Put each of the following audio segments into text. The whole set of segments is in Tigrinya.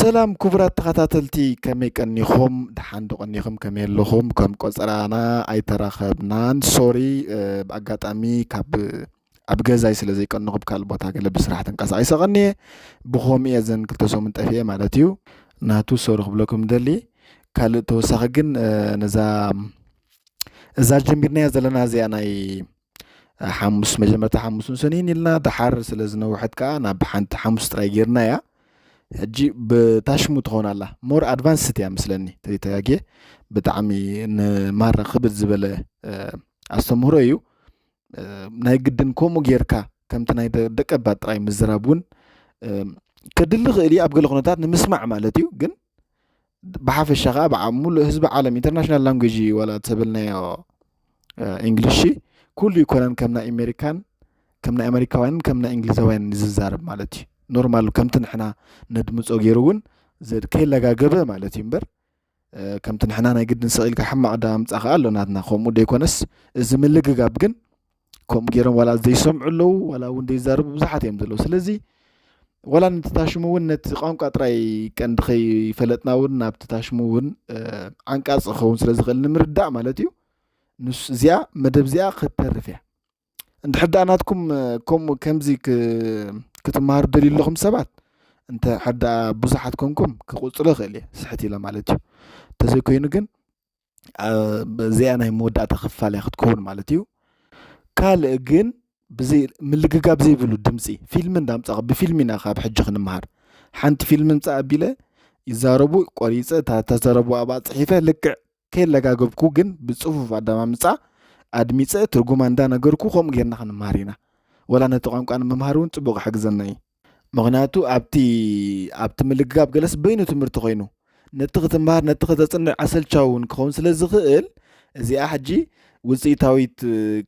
ሰላም ክቡራት ተኸታተልቲ፣ ከመይ ቀኒኹም? ደሓን ዶ ቀኒኹም? ከመይ ኣለኹም? ከም ቆጸራና ኣይተራኸብናን። ሶሪ፣ እ፣ ብኣጋጣሚ ካብ፣ ኣብ ገዛይ ስለ ዘይቀንኹ፣ ካብ ካልእ ቦታ ገለ ብስራሕ ተንቀሳቒሰ ቀንየ። ብኸምኡ እየ ዘን ክልተ ሰሙን ጠፊኤ ማለት እዩ። ናቱ ሶሪ ክብለኩም ደሊ። ካልእ ተወሳኺ ግን፣ እ፣ ነዛ፣ እዛ ጀሚርናያ ዘለና እዚኣ ናይ ሓሙስ፣ መጀመርታ ሓሙስን ሰኑይን ኢልና፣ ደሓር ስለ ዝነውሐት ከኣ ናብ ሓንቲ ሓሙስ ጥራይ ጌርናያ። ሕጂ ብታሽሙ ትኸውን ኣላ። ሞር ኣድቫንስድ እያ መስለኒ። ተይተጋግየ ብጣዕሚ ንማራ ክብድ ዝበለ፣ እ፣ ኣስተምህሮ እዩ። እ፣ ናይ ግድን ከምኡ ጌርካ ከምቲ ናይ ደ-፣ ደቀባት ጥራይ ምዝራብ እውን፣ እ፣ ከድሊ ይኽእል እዩ ኣብ ገለ ኩነታት ንምስማዕ ማለት እዩ። ግን ብሓፈሻ ከኣ ብዓ-፣ ሙሉእ ህዝቢ ዓለም ኢንተርናሽናል ላንጉጅ እዩ፣ ዋላ ተበልናዮ፣ እ፣ እንግሊሽ ኩሉ ይኮነን ከም ናይ ኣሜሪካን፣ ከም ናይ ኣሜሪካውያንን ከም ናይ እንግሊዛውያንን ዝዛረብ ማለት እዩ። ኖርማል ከምቲ ንሕና ነድምጾ ገይሩ እውን ዘድ-፣ ከይለጋገበ ማለት እዩ እምበር፣ እ፣ ከምቲ ንሕና ናይ ግድን ስቕ ኢልካ ሕማቕ ዳ ምጻእ ከኣ ኣሎ ናትና። ከምኡ ደይኮነስ እዚ ምልግጋብ ግን ከምኡ ገይሮም ዋላ ዘይሰምዑ ኣለዉ፣ ዋላ እውን ዘይዛረቡ ብዙሓት እዮም ዘለዉ። ስለዚ ዋላ ነቲ ታሽሙ እውን ነቲ ቋንቋ ጥራይ ቀንዲ ከይፈለጥና እውን ናብቲ ታሽሙ እውን፣ እ፣ ዓንቃጺ ክኸውን ስለ ዝኽእል ንምርዳእ ማለት እዩ። ንስ-፣ እዚኣ መደብ እዚኣ ክትተርፍ እያ። እንድሕር ደኣ ናትኩም፣ እ፣ ከምኡ ከምዚ ክ-፣ ክትመሃሩ ደልዩ ኣለኹም ሰባት፣ እንተ ሕር ደኣ ብዙሓት ኮንኩም ክቕጽሎ ይኽእል እየ፣ ስሕት ኢለ ማለት እዩ። እንተዘይኮይኑ ግን፣ እ፣ እዚኣ ናይ መወዳእታ ክፋል እያ ክትከውን ማለት እዩ። ካልእ ግን ብዘይ-፣ ምልግጋብ ዘይብሉ ድምጺ፣ ፊልሚ እንዳምጻኹ፣ ብፊልሚ ኢና ካብ ሕጂ ክንመሃር። ሓንቲ ፊልሚ ምጻእ ኣቢለ ይዛረቡ፣ ቆሪጸ፣ እታ እተዛረቡ ኣብኣ ጽሒፈ፣ ልክዕ ከየለጋገብኩ ግን ብጽፉፍ ኣደማምጻ ኣድሚጸ፣ ትርጉማ እንዳነገርኩ፣ ከምኡ ጌርና ክንመሃር ኢና። ወላ ነቲ ቋንቋ ንምምሃር እውን ጽቡቕ ይሕግዘና እዩ። ምኽንያቱ ኣብቲ፣ ኣብቲ ምልግጋብ ገለስ በይኑ ትምህርቲ ኮይኑ፣ ነቲ ክትምሃር፣ ነቲ ከተጽንዕ ኣሰልቻዊ እውን ክኸውን ስለ ዝኽእል፣ እዚኣ ሕጂ ውጽኢታዊት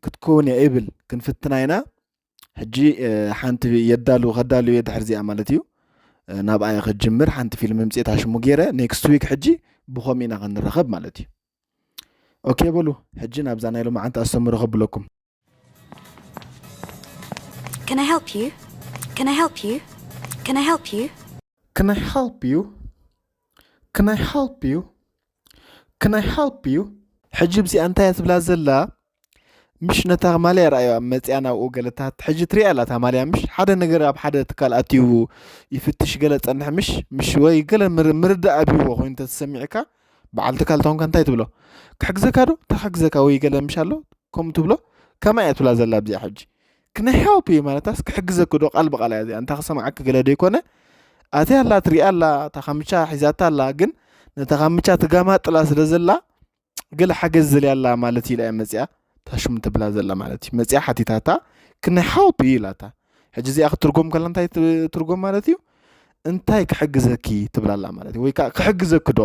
ክትከውን እያ እብል፣ ክንፍትና ኢና። ሕጂ፣ እ፣ ሓንቲ የዳሉ-፣ ከዳሉ እየ ድሕር እዚኣ ማለት እዩ። እ፣ ናብኣ እየ ክጅምር። ሓንቲ ፊልም ምጽኤት ኣሽሙ ገይረ፣ ኔክስት ዊክ ሕጂ ብኸምኡ ኢና ክንራኸብ ማለት እዩ። ኦኬ በሉ፣ ሕጂ ናብዛ ናይ ሎማዓንቲ ኣስተምህሮ ከብለኩም። Can I help you? Can I help you? Can I help you? Can I help you? Can I help you? Can I help you? ሕጂ ብዚኣ እንታይ እያ ትብላ ዘላ? ምሽ ነታ ማልያ ረኣዮ ኣብ መጽያ ናብኡ ገለታት ሕጂ ትሪኣ ኣላ እታ ማልያ ምሽ ሓደ ነገር ኣብ ሓደ ትካል ኣትዩ ይፍትሽ ገለ ጸንሕ ምሽ፣ ምሽ ወይ ገለ ምር-፣ ምርዳእ ኣብይዎ ኮይኑ ተተሰሚዕካ በዓል ትካል ተኾንካ እንታይ ትብሎ? ክሕግዘካ ዶ? እንታይ ክሕግዘካ ወይ ገለ ምሽ ኣሎ? ከምኡ ትብሎ? ከማይ እያ ትብላ ዘላ ኣብዚኣ ሕጂ። Can I help you ማለታስ ክሕግዘኪ ዶ? ቃል ብቃል እያ እዚኣ። እንታ ክሰምዓኪ ገለ ዶ ይኮነ? ኣትያ ኣላ ትሪኣ ኣላ፣ እታ ካምቻ ሒዛታ ኣላ፣ ግን ነታ ካምቻ ትጋማጥላ ስለ ዘላ ገለ ሓገዝ ዘልያ ኣላ ማለት እዩ ኢላ እያ መጽያ ታሽሙ ትብላ ዘላ ማለት እዩ። መጽያ ሓቲታታ፣ Can I help you ኢላታ። ሕጂ እዚኣ ክትርጎም ከላ እንታይ ት-፣ ትርጎም ማለት እዩ? እንታይ ክሕግዘኪ ትብላ ኣላ ማለት እዩ። ወይ ከኣ ክሕግዘኪ ዶ?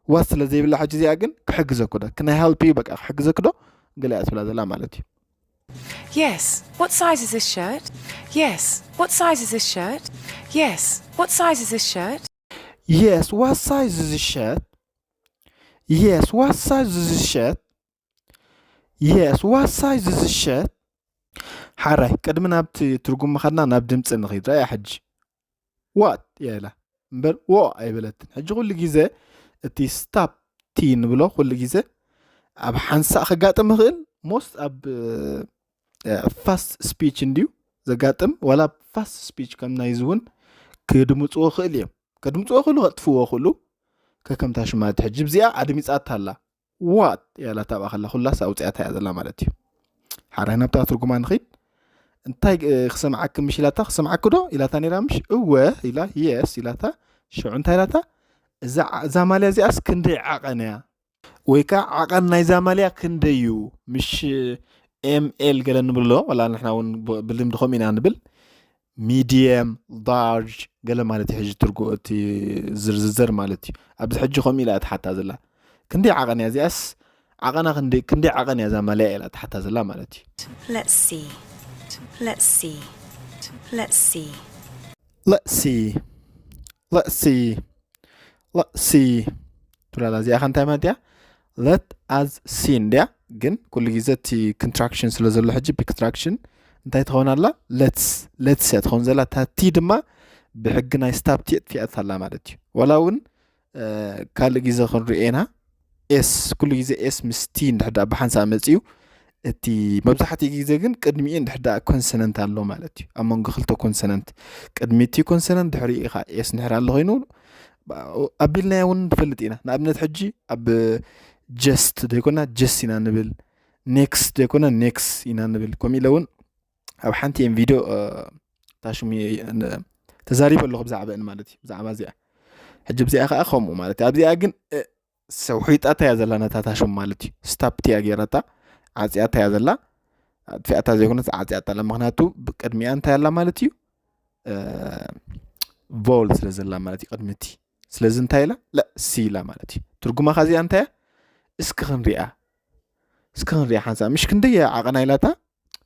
ዋስ ስለ ዘይብላ ሕጂ እዚኣ ግን ክሕግዘኪ ዶ? Can I help you በቃ ክሕግዘኪ ዶ? ገለ እያ ትብላ ዘላ ማለት እዩ። Yes, what size is this shirt? Yes, what size is this shirt? Yes, what size is this shirt? Yes, what size is this shirt? Yes, what size is this shirt? Yes, what size is this shirt? ሓራይ፣ ቅድሚ ናብቲ ትርጉም ምኻድና ናብ ድምፂ ንኸይድ። ረኣያ ሕጂ። What እያ ኢላ እምበር ዎ ኣይበለትን። ሕጂ ኩሉ ግዜ እቲ ስታፕ ቲ ንብሎ ኩሉ ግዜ ኣብ ሓንሳእ ከጋጥም ይኽእል። ሞስት ኣብ፣ እ፣ ፋስት ስፒች እንድዩ ዘጋጥም። ዋላ ፋስት ስፒች ከም ናይዚ እውን ክድምፅዎ ይኽእል እዮም። ከድምፅዎ ክእሉ፣ ከጥፍዎ ክእሉ። ከከምታ ሽማት ሕጂ ብዚኣ ኣድሚፃታ ኣላ። ዋት እያ ኢላታ ኣብኣ ከላ ኩላስ ኣውፂኣታ እያ ዘላ ማለት እዩ። ሓራይ ናብታ ትርጉማ ንኺድ። እንታይ፣ እ፣ ክሰምዓኪ ምሽ ኢላታ፣ ክሰምዓኪ ዶ ኢላታ ነይራ ምሽ? እወ ኢላ፣ የስ ኢላታ። ሽዑ እንታይ ኢላታ? እዛ ዓ-፣ እዛ ማልያ እዚኣስ ክንደይ ዓቐን እያ? ወይ ከዓ ዓቐን ናይዛ ማልያ ክንደይ እዩ? ምሽ ኤም ኤል ገለ ንብሎ፣ ዋላ ንሕና እውን ብ-፣ ብልምዲ ከምኡ ኢና ንብል። ሚድየም፣ ላርጅ ገለ ማለት እዩ። ሕጂ ትርጉ-፣ እቲ ዝርዝር ማለት እዩ። ኣብዚ ሕጂ ከምኡ ኢላ እያ ትሓታ ዘላ። ክንደይ ዓቐን እያ እዚኣስ? ዓቐና ክንደይ፣ ክንደይ ዓቐን እያ እዛ ማልያ ኢላ ትሓታ ዘላ ማለት እዩ። Let's see. Let's see. Let's see. Let's see. Let's see. Let's see. ትብላላ እዚኣ ከ እንታይ ማለት እያ? Let us see እንድያ። ግን ኩሉ ግዜ እቲ ኮንትራክሽን ስለ ዘሎ ሕጂ ብኮንትራክሽን እንታይ ትኸውን ኣላ? ሌትስ፣ ሌትስ እያ ትኸውን ዘላ። እታ ቲ ድማ ብሕጊ ናይ ስታፕቲ የጥፊኣት ኣላ ማለት እዩ። ዋላ እውን ካልእ ግዜ ክንሪኦ ኢና። ኤስ ኩሉ ግዜ ኤስ ምስ ቲ እንድሕዳ ብሓንሳእ መፅዩ፣ እቲ መብዛሕትኡ ግዜ ግን ቅድሚኡ እንድሕዳ ኮንሰነንት ኣሎ ማለት እዩ። ኣብ መንጎ ክልተ ኮንሰነንት፣ ቅድሚ እቲ ኮንሰነንት ድሕሪ ኢኻ ኤስ እንድሕር ኣሎ ኮይኑ ኣቢልናዮ እውን ንፈልጥ ኢና። ንኣብነት ሕጂ ኣብ ጀስት ዘይኮና ጀስት ኢና ንብል፣ ኔክስት ዘይኮና ኔክስ ኢና ንብል። ከምኡ ኢለ እውን ኣብ ሓንቲ እዮም ቪድዮ ታሽሙ ተዛሪበ ኣለኹ ብዛዕባ እን ማለት እዩ። ብዛዕባ እዚኣ ሕጂ ብዚኣ ከዓ ከምኡ ማለት እዩ። ኣብዚኣ ግን ሰውሒጣታ እያ ዘላ ነታ ታሽሙ ማለት እዩ። ስታፕቲ እያ ገይራታ፣ ዓፅያታ እያ ዘላ። ኣጥፊኣታ ዘይኮነት ዓፅያታ ኣላ። ምክንያቱ ብቅድሚኣ እንታይ ኣላ ማለት እዩ? ቮል ስለ ዘላ ማለት እዩ ቅድሚ እቲ። ስለዚ እንታይ ኢላ? ለ ሲ ኢላ ማለት እዩ። ትርጉማ ከዚኣ እንታይ እያ? እስኪ ክንሪኣ፣ እስኪ ክንሪኣ ሓንሳ ምሽ ክንደይ እያ ዓቐና ኢላታ?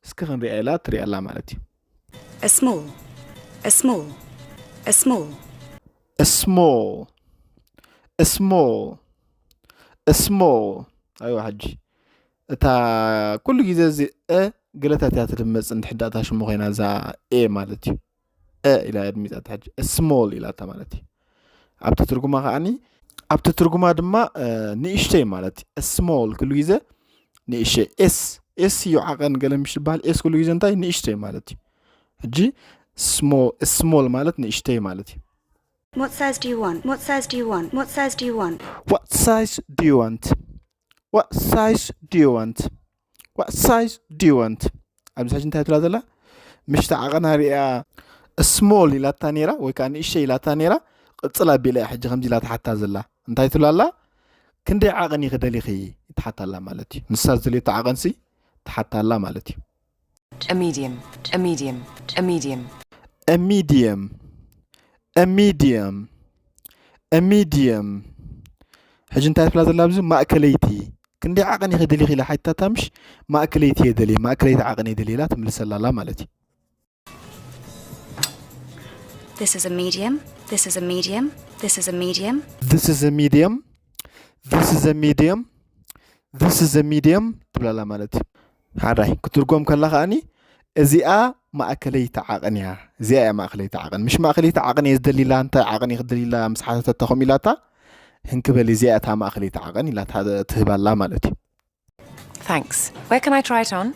እስኪ ክንሪኣ ኢላ ትሪኣ ኣላ ማለት እዩ። A small, a small, a small. A small, a small, a small. ኣይዋ ሕጂ እታ ኩሉ ግዜ እዚ እ ገለታት እያ ትድመፅ እንድሕዳእታ ሽሙ ኮይና እዛ ኤ ማለት እዩ። እ ኢላ ድሚፃታ ሕጂ ስሞል ኢላታ ማለት እዩ። ኣብቲ ትርጉማ ከዓኒ ኣብቲ ትርጉማ ድማ ንእሽተይ ማለት እዩ። ስሞል ኩሉ ግዜ ንእሽተይ ኤስ ኤስ እዩ ዓቐን ገለ ምሽ ዝበሃል ኤስ ኩሉ ግዜ እንታይ ንእሽተይ ማለት እዩ። ሕጂ ስሞል ማለት ንእሽተይ ማለት እዩ። What size do you want? What size do you want? What size do you want? What size do you want? What size do you want? What size do you want? ኣብዚ ሕጂ እንታይ ትብላ ዘላ? ምሽቲ ዓቐና ሪኣ ስሞል ኢላታ ነይራ ወይ ከዓ ንእሽተይ ኢላታ ነይራ። ቅፅል ኣቢላ እያ ሕጂ ከምዚ ኢላ ትሓታ ዘላ። እንታይ ትብላ ኣላ? ክንደይ ዓቐን እዩ ክደሊኺ? ትሓታ ኣላ ማለት እዩ። ንሳ ዝደልየቶ ዓቐንሲ ትሓታ ኣላ ማለት እዩ። A medium, a medium, a medium. A medium, a medium, a medium. ሕጂ እንታይ ትብላ ዘላ ኣብዚ ማእከለይቲ ክንደይ ዓቐን ኢኺ ደሊኺ ኢላ ሓይታታ ምሽ ማእከለይቲ እየ ደልየ ማእከለይቲ ዓቐን እየ ደልየ ኢላ ትምልሰላ ኣላ ማለት እዩ። This is a medium. This is a medium. This is a medium. This is a medium. This is a medium. This is a medium ትብላላ ማለት እዩ። ሓራይ ክትርጎም ከላ ከዓኒ እዚኣ ማእከለይቲ ዓቐን እያ። እዚኣ እያ ማእከለይቲ ዓቐን። ምሽ ማእከለይቲ ዓቐን እየ ዝደሊላ እንታይ ዓቐን እየ ክደሊላ ምስ ሓተተታ ከምኡ ኢላታ ህንክበል እዚኣ እታ ማእከለይቲ ዓቐን ኢላ ትህባላ ማለት እዩ። Thanks. Where can I try it on?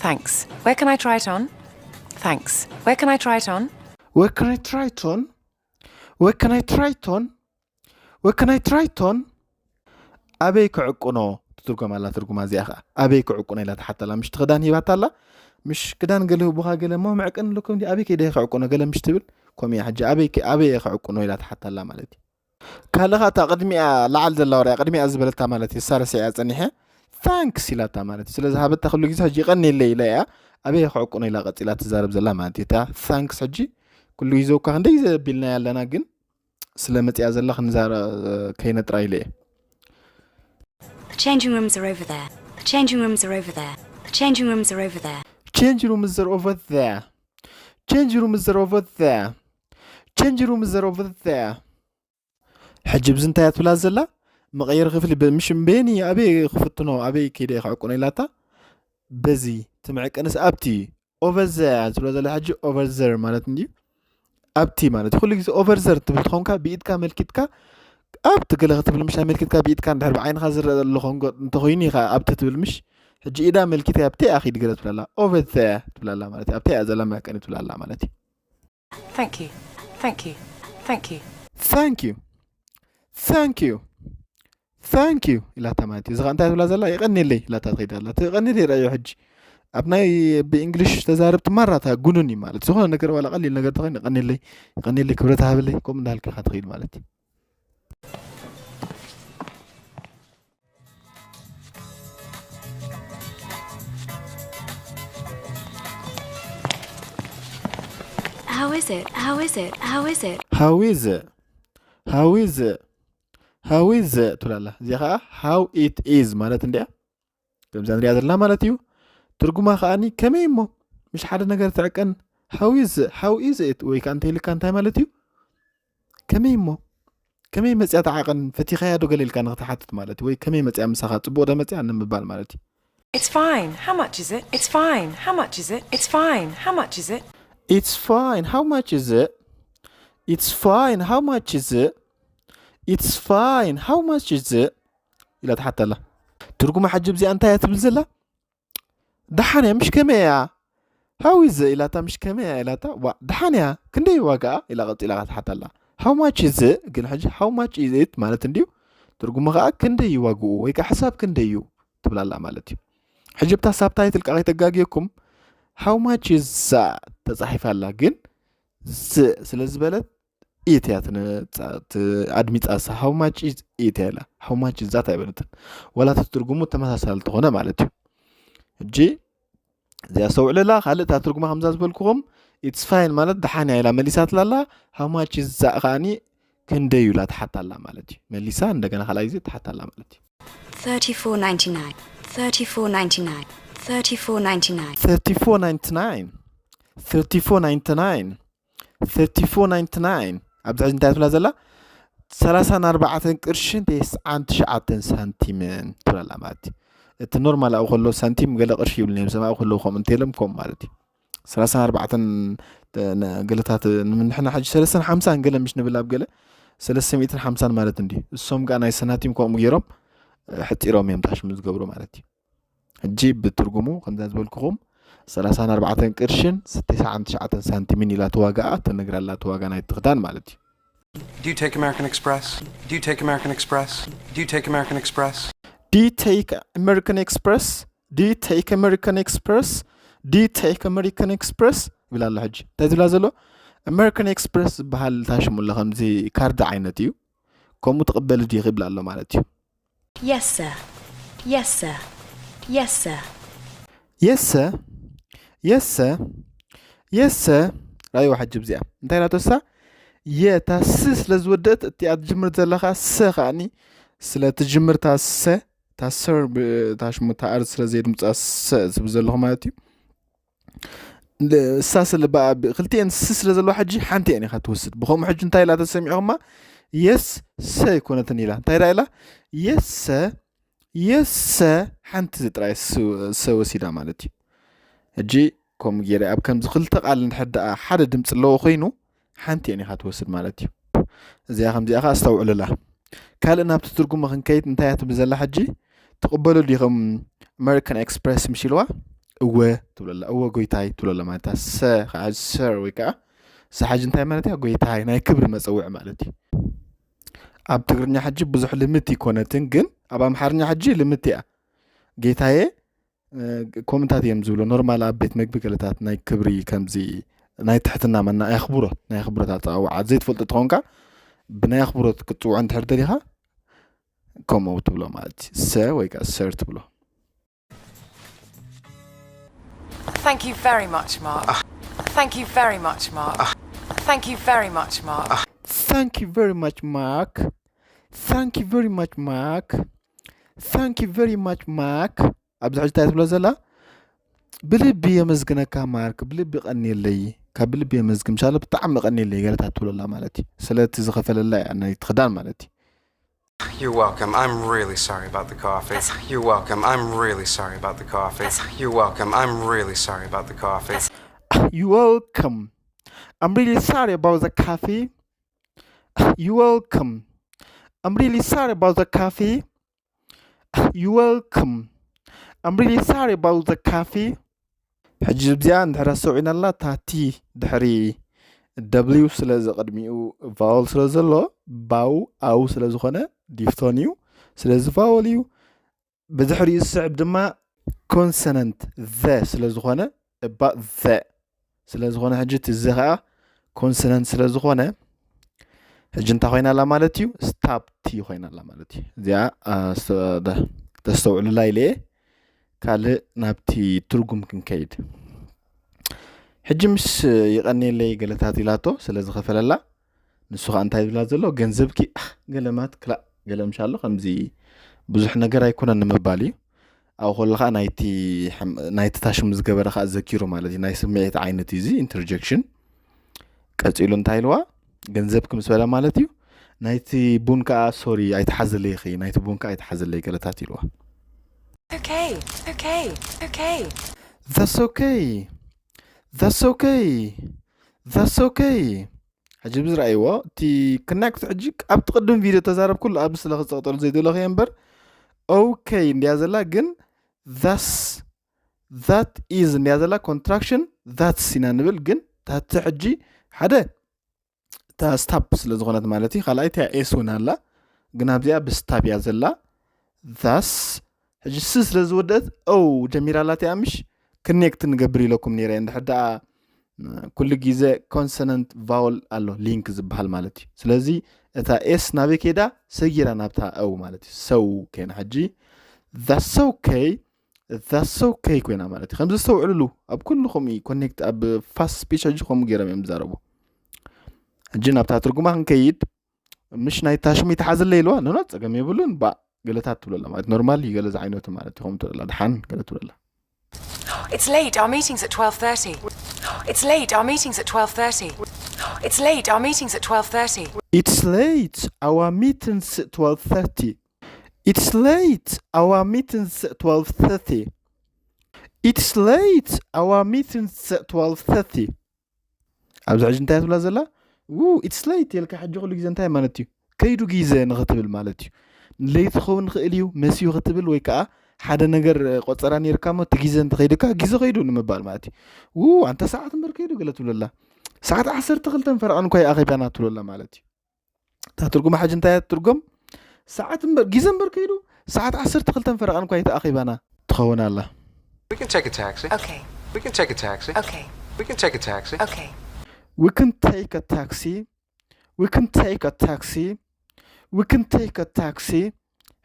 Thanks. Where can I try it on? Thanks. Where can I try it on? Where can I try it on? Where can I try it on? Where can I try it on? ኣበይ ክዕቁኖ ትትርጎም ኣላ ትርጉማ እዚኣ ከዓ ኣበይ ክዕቁኖ ኢላ ትሓተላ ምሽ ትኽዳን ሂባታ ኣላ ምሽ ክዳን ገለ ህቡኻ ገለ እሞ ምዕቅን ኣለኩም እንዲ ኣበይ ከይደ ክዕቁኖ ገለ ምሽ ትብል ከምኡ እያ ሕጂ ኣበይ ኣበይ ክዕቁኖ ኢላ ትሓታ ኣላ ማለት እዩ። ካልእ ኸዓ እታ ቅድሚኣ ላዓል ዘላ ወርያ ቅድሚኣ ዝበለታ ማለት እዩ ሳረስዒያ ጸኒሐ ታንክስ ኢላታ ማለት እዩ። ስለዚ ሃበታ ኩሉ ግዜ ሕጂ ይቐንየለይ ኢላ እያ ኣበይ ክዕቁኖ ኢላ ቀጺላ ትዛረብ ዘላ ማለት እዩ። እታ ታንክስ ሕጂ ኩሉ ግዜ እኳ ክንደይ ዘቢልና ኣለና ግን ስለ መጽያ ዘላ ክንዛረ ከይነጥራ ኢለ እየ። The changing rooms are over there. The changing rooms are over there. The changing rooms are over there. Change rooms are over there. Change rooms are over there. Change rooms are over there. ሕጂ ብዚ እንታይ እያ ትብላ ዘላ መቐየሪ ክፍሊ ምሽ በየኒ ኣበይ ክፍትኖ ኣበይ ከይደ ክዕቁኖ ኢላታ በዚ ትምዕቅንስ ኣብቲ over there ትብሎ ዘላ ሕጂ over there ማለት እንድዩ ኣብቲ ማለት ኩሉ ግዜ over there ትብል ትኾንካ ብኢድካ መልኪትካ ኣብቲ ገለ ክትብል ምሽ ኣመልኪትካ ብኢድካ እንድሕር ብዓይንኻ ዝረአ ዘሎ ኮንጎ እንተኾይኑ ኢኻ ኣብቲ ትብል ምሽ ሕጂ ኢዳ ኣመልኪትካ ኣብቲ ኣኺድ ገለ ትብላላ over there ትብላላ ማለት ኣብቲ እያ ዘላ መዕቀኒ ትብላላ ማለት እዩ። Thank you. Thank you. Thank you. Thank you. Thank you. Thank you ኢላታ ማለት እዩ። እዚ ኸዓ እንታይ ትብላ ዘላ የቐንየለይ ኢላታ ትኸይድ ኣላ። ትቐንየለይ ረኣዮ ሕጂ ኣብ ናይ ብእንግሊሽ ተዛረብቲ ማራታ ጉኑን እዩ ማለት ዝኾነ ነገር ዋላ ቀሊል ነገር ተኾይኑ የቐንየለይ የቐንየለይ ክብረት ሃበለይ ከምኡ እንዳልካ ኢኻ ትኸይድ ማለት እዩ። How is it? How is it? How is it? How is it? How is it? How is it ትብላላ እዚኣ ከዓ how it is ማለት እንዲያ ከምዛ ንሪኣ ዘለና ማለት እዩ። ትርጉማ ከዓኒ ከመይ እሞ ምሽ ሓደ ነገር ትዕቀን how is how is it ወይ ከዓ እንተይልካ እንታይ ማለት እዩ? ከመይ እሞ ከመይ መፅያ ተዓቐን ፈቲኻያ ዶ ገለ ኢልካ ንክትሓትት ማለት እዩ ወይ ከመይ መፅያ ምሳኻ ፅቡቕ ዶ መፅያ ንምባል ማለት እዩ። It's fine. How much is it? It's fine. How much is it? It's fine. How much is it? It's fine. How much is it? It's fine, how much is it? It's fine, how much is it? ኢላ ትሓታ ኣላ። ትርጉማ ሕጂ ብዚኣ እንታይ እያ ትብል ዘላ? ደሓን እያ፣ ምሽ ከመይ እያ? How is it? ኢላታ፣ ምሽ ከመይ እያ ኢላታ። ዋ፣ ደሓን እያ፣ ክንደይ እዩ ዋጋኣ? ኢላ ቀጺላ ትሓታ ኣላ። How much is it? ግን ሕጂ how much is it ማለት እንድዩ፣ ትርጉሙ ከኣ ክንደይ እዩ ዋግኡ ወይ ከኣ ሕሳብ ክንደይ እዩ ትብላ ኣላ ማለት እዩ። ሕጂ ብታ ሳብታይትል ከኣ ከይተጋግየኩም how much is that ተጻሒፋ ኣላ፣ ግን ዝ ስለ ዝበለት it እያ ትነ- ጻ- ት- ኣድሚጻ ሳ how much is it እያ ኢላ። How much is that ኣይበለትን። ዋላ እቲ ትርጉሙ ተመሳሳሊ ተኾነ ማለት እዩ። ሕጂ እዚኣ ኣስተውዕለላ። ካልእ እታ ትርጉማ ከምዛ ዝበልኩኹም it's fine ማለት ደሓን እያ ኢላ መሊሳትላ ኣላ። How much is that ከኣኒ ክንደይ እዩ ኢላ ትሓታ ኣላ ማለት እዩ። መሊሳ እንደገና ካልኣይ ግዜ ትሓታ ኣላ ማለት እዩ። Thirty-four ninety-nine. Thirty-four ninety-nine. Thirty-four ninety-nine. Thirty-four ninety-nine. Thirty-four ninety-nine. Thirty-four ninety-nine። ኣብዚ ሕጂ እንታይ ትብላ ዘላ? ሰላሳን ኣርባዕተን ቅርሽን ተስዓን ትሽዓተን ሳንቲምን ትብላ ኣላ ማለት እዩ። እቲ ኖርማል ኣብኡ ከሎ ሳንቲም ገለ ቅርሺ ይብሉ ነይሩ፣ ሰማይ ከለዉ ከምኡ እንተኢሎም ከምኡ ማለት እዩ። ሰላሳን ኣርባዕተን ተ- ነ- ገለታት ንምንሕና ሕጂ ሰለስተን ሓምሳን ገለ ምሽ ንብል ኣብ ገለ ሰለስተ ሚእትን ሓምሳን ማለት እንዲ እሶም ጋር ናይ ሰናቲም ከምኡ ገይሮም እ፣ ሕፂሮም እዮም ታሽሙ ዝገብሩ ማለት እዩ። ሕጂ ብትርጉሙ ከምዛ ዝበልኩኹም ሰላሳን ኣርባዕተን ቅርሽን ተስዓን ትሽዓተን ሳንቲምን ኢላ ተዋጋኣ ተነግራ ኣላ ተዋጋ ናይ ትኽዳን ማለት እዩ። Do you take American Express? Do you take American Express? Do you take American Express? Do you take American Express? Do you take American Express? Do you take American Express? ይብላ ኣሎ። ሕጂ እንታይ ዝብላ ዘሎ? ኣሜሪካን ኤክስፕረስ ዝበሃል ታሽሙ ኣሎ፣ ከምዚ ካርድ ዓይነት እዩ። ከምኡ ትቕበል ዲኺ ይብላ ኣሎ ማለት እዩ። Yes, sir. Yes, sir. Yes, sir. የሰ የሰ የሰ ራይዋ። ሕጂ ብዚኣ እንታይ ኢላቶ እሳ? የታ ስ ስለ ዝወደት እቲኣ ትጅምር ዘለኻ ሰ ከኣኒ ስለ ትጅምር እታ ሰ እታ ሰር ብ- እታ ሽሙ እታ ኣር ስለ ዘየድምፃ ሰ ዝብል ዘለኹ ማለት እዩ። ን- እሳ ስለ ብኣ ብ- ክልቲኤን ስ ስለ ዘለዋ ሕጂ ሓንቲ እየን ኢኻ ትወስድ። ብኸምኡ ሕጂ እንታይ ኢላ ተሰሚዕኹማ? የስ ሰ ኣይኮነትን ኢላ። እንታይ ዳ ኢላ? የሰ የሰ ሓንቲ ጥራይ ስ- ሰ ወሲዳ ማለት እዩ። ሕጂ ከምኡ ገይረ ኣብ ከምዚ ክልተ ቃል እንድሕር ደኣ ሓደ ድምፂ ኣለዎ ኮይኑ ሓንቲ እየን ኢኻ ትወስድ ማለት እዩ። እዚኣ ከምዚኣ ኸዓ ኣስተውዕሉላ። ካልእ ናብቲ ትርጉሙ ክንከይድ እንታይ እያ ትብል ዘላ ሕጂ? ትቕበሉ ዲኹም ኣሜሪካን ኤክስፕረስ ምሽ ኢልዋ? እወ ትብለላ። እወ ጎይታይ ትብለላ ማለት እያ። ሰ ከዓ ሰር ወይ ከዓ ሰ ሓጂ እንታይ ማለት እያ? ጎይታይ ናይ ክብሪ መፀውዒ ማለት እዩ። ኣብ ትግርኛ ሕጂ ብዙሕ ልምድ ይኮነትን፣ ግን ኣብ ኣምሓርኛ ሕጂ ልምድ እያ። ጌታዬ እ፣ ከምኡታት እዮም ዝብሉ። ኖርማል ኣብ ቤት መግቢ ገለታት ናይ ክብሪ ከምዚ ናይ ትሕትና መና ናይ ኣኽብሮት ናይ ኣኽብሮት ኣፀዋውዓ ዘይትፈልጦ ተኾንካ ብናይ ኣኽብሮት ክትፅውዖ እንድሕር ደሊኻ ከምኡ ትብሎ ማለት እዩ። ሰ ወይ ከዓ ሰር ትብሎ። Thank you very much, Mark. Thank you very much, Mark. Thank you very much, Mark. Thank you very much, Mark. Thank you very much, Mark. Thank you very much, Mark. ኣብዚ ሕጂ እንታይ ትብሎ ዘላ? ብልቢ የመስግነካ ማርክ፣ ብልቢ ቀንየለይ፣ ካብ ብልቢ የመስግን፣ ምሻሎ ብጣዕሚ ቀንየለይ ገለታት ትብሎ ኣላ ማለት እዩ። ስለቲ ዝኸፈለላ እያ ናይ ትኽዳን ማለት እዩ። You're welcome. I'm really sorry about the coffee. You're welcome. I'm really sorry about the coffee. You're welcome. I'm really sorry about the coffee. You welcome. I'm really sorry about the coffee. You welcome. I'm really sorry about the coffee. You welcome. I'm really sorry about the coffee. ሕጂ እዚኣ እንድሕር ኣስተውዒናላ እታ ቲ ድሕሪ ደብሊው ስለ ዝቕድሚኡ ቫወል ስለ ዘሎ ባው ኣው ስለ ዝኾነ ዲፍቶን እዩ። ስለዚ ቫወል እዩ። ብድሕሪኡ ዝስዕብ ድማ ኮንሰነንት ዘ ስለ ዝኾነ እባ ዘ ስለ ዝኾነ ሕጂ እቲ ዘ ከዓ ኮንሰነንት ስለ ዝኾነ ሕጂ እንታይ ኮይና ኣላ ማለት እዩ? ስታፕ ቲ ኮይና ኣላ ማለት እዩ። እዚኣ አ፣ ስተ- ደ- ተስተውዕሉላ ኢለ እየ። ካልእ ናብቲ ትርጉም ክንከይድ። ሕጂ ምስ ይቐንየለይ ገለታት ኢላቶ ስለ ዝኸፈለላ ንሱ ከዓ እንታይ ዝብላ ዘሎ ገንዘብኪ ኣህ፣ ገለማት ክላእ ገለ ምሻሎ ከምዚ ብዙሕ ነገር ኣይኮነን ንምባል እዩ። ኣብኡ ከሎ ከዓ ናይቲ ሕም- ናይቲ ታሽሙ ዝገበረ ከዓ ዘኪሩ ማለት እዩ። ናይ ስምዒት ዓይነት እዩ እዚ ኢንተርጀክሽን። ቀፂሉ እንታይ ኢልዋ? ገንዘብኪ ምስ በለ ማለት እዩ። ናይቲ ቡን ከዓ ሶሪ ኣይተሓዘለይ ኸ ናይቲ ቡን ከዓ ኣይተሓዘለይ ገለታት ኢልዋ። Okay, okay, okay. That's okay. That's okay. That's okay. ሕጂ ብዝረኣይዎ እቲ connect ሕጂ ኣብቲ ቅድም ቪድዮ ተዛረብኩሉ ኣብ ስለ ክፀቕጠሉ ዘይደለኹ እየ እምበር okay እንድያ ዘላ ግን thus that is እንድያ ዘላ contraction that's ኢና ንብል ግን ታቲ ሕጂ ሓደ እታ stop ስለ ዝኾነት ማለት እዩ ካልኣይ እቲያ s እውን ኣላ ግን ኣብዚኣ ብ stop እያ ዘላ thus ሕጂ ስ ስለ ዝወደት o ጀሚራ ኣላ እቲኣ ምሽ connect ንገብር ኢለኩም ነይረ እንድሕር ደኣ ኩሉ ግዜ consonant vowel ኣሎ link ዝበሃል ማለት እዩ ስለዚ እታ s ናበይ ከይዳ ሰጊራ ናብታ o ማለት እዩ so ኮይና ሕጂ that's okay that's okay ኮይና ማለት እዩ ከምዚ ዝተውዕልሉ ኣብ ኩሉ ከምኡ እዩ connect ኣብ fast speech ሕጂ ከምኡ ገይሮም እዮም ዝዛረቡ ሕጂ ናብታ ትርጉማ ክንከይድ ምሽ ናይ ታሽሙ ይተሓዘለ ኢልዋ ኖኖ ፀገም የብሉን ባ ገለታት ትብለላ ማለት normal እዩ ገለ ዝዓይነቱ ማለት እዩ ከምኡ ትብለላ ድሓን ገለ ትብለላ It's late. Our meeting's at twelve thirty. It's late. Our meeting's at twelve thirty. It's late. Our meeting's at twelve thirty. It's late. Our meeting's at twelve thirty. It's late. Our meeting's at twelve thirty. It's late. Our meeting's at twelve thirty. ኣብዚ ሕጂ እንታይ ትብላ ዘላ ው it's late የልካ ሕጂ ኩሉ ግዜ እንታይ ማለት እዩ ከይዱ ግዜ ንኽትብል ማለት እዩ ለይቲ ክኸውን ይኽእል እዩ መስዩ ክትብል ወይ ከዓ ሓደ ነገር ቆፀራ ነርካ ሞ እቲ ግዜ እንተኸይድካ ግዜ ከይዱ ንምባል ማለት እዩ ው ኣንተ ሰዓት እምበር ከይዱ ገለ ትብለላ ሰዓት ዓሰርተ ክልተን ፈረቓን እኳ ይኣኺባና ትብለላ ማለት እዩ እታ ትርጉማ ሕጂ እንታይ እያ ትርጎም ሰዓት እምበር ግዜ እምበር ከይዱ ሰዓት ዓሰርተ ክልተን ፈረቓን እኳ ይተኣኺባና ትኸውን ኣላ We can take a taxi. Okay. We can take a taxi. Okay. We can take a taxi. Okay. We can take a taxi. We can take a taxi. We can take a taxi.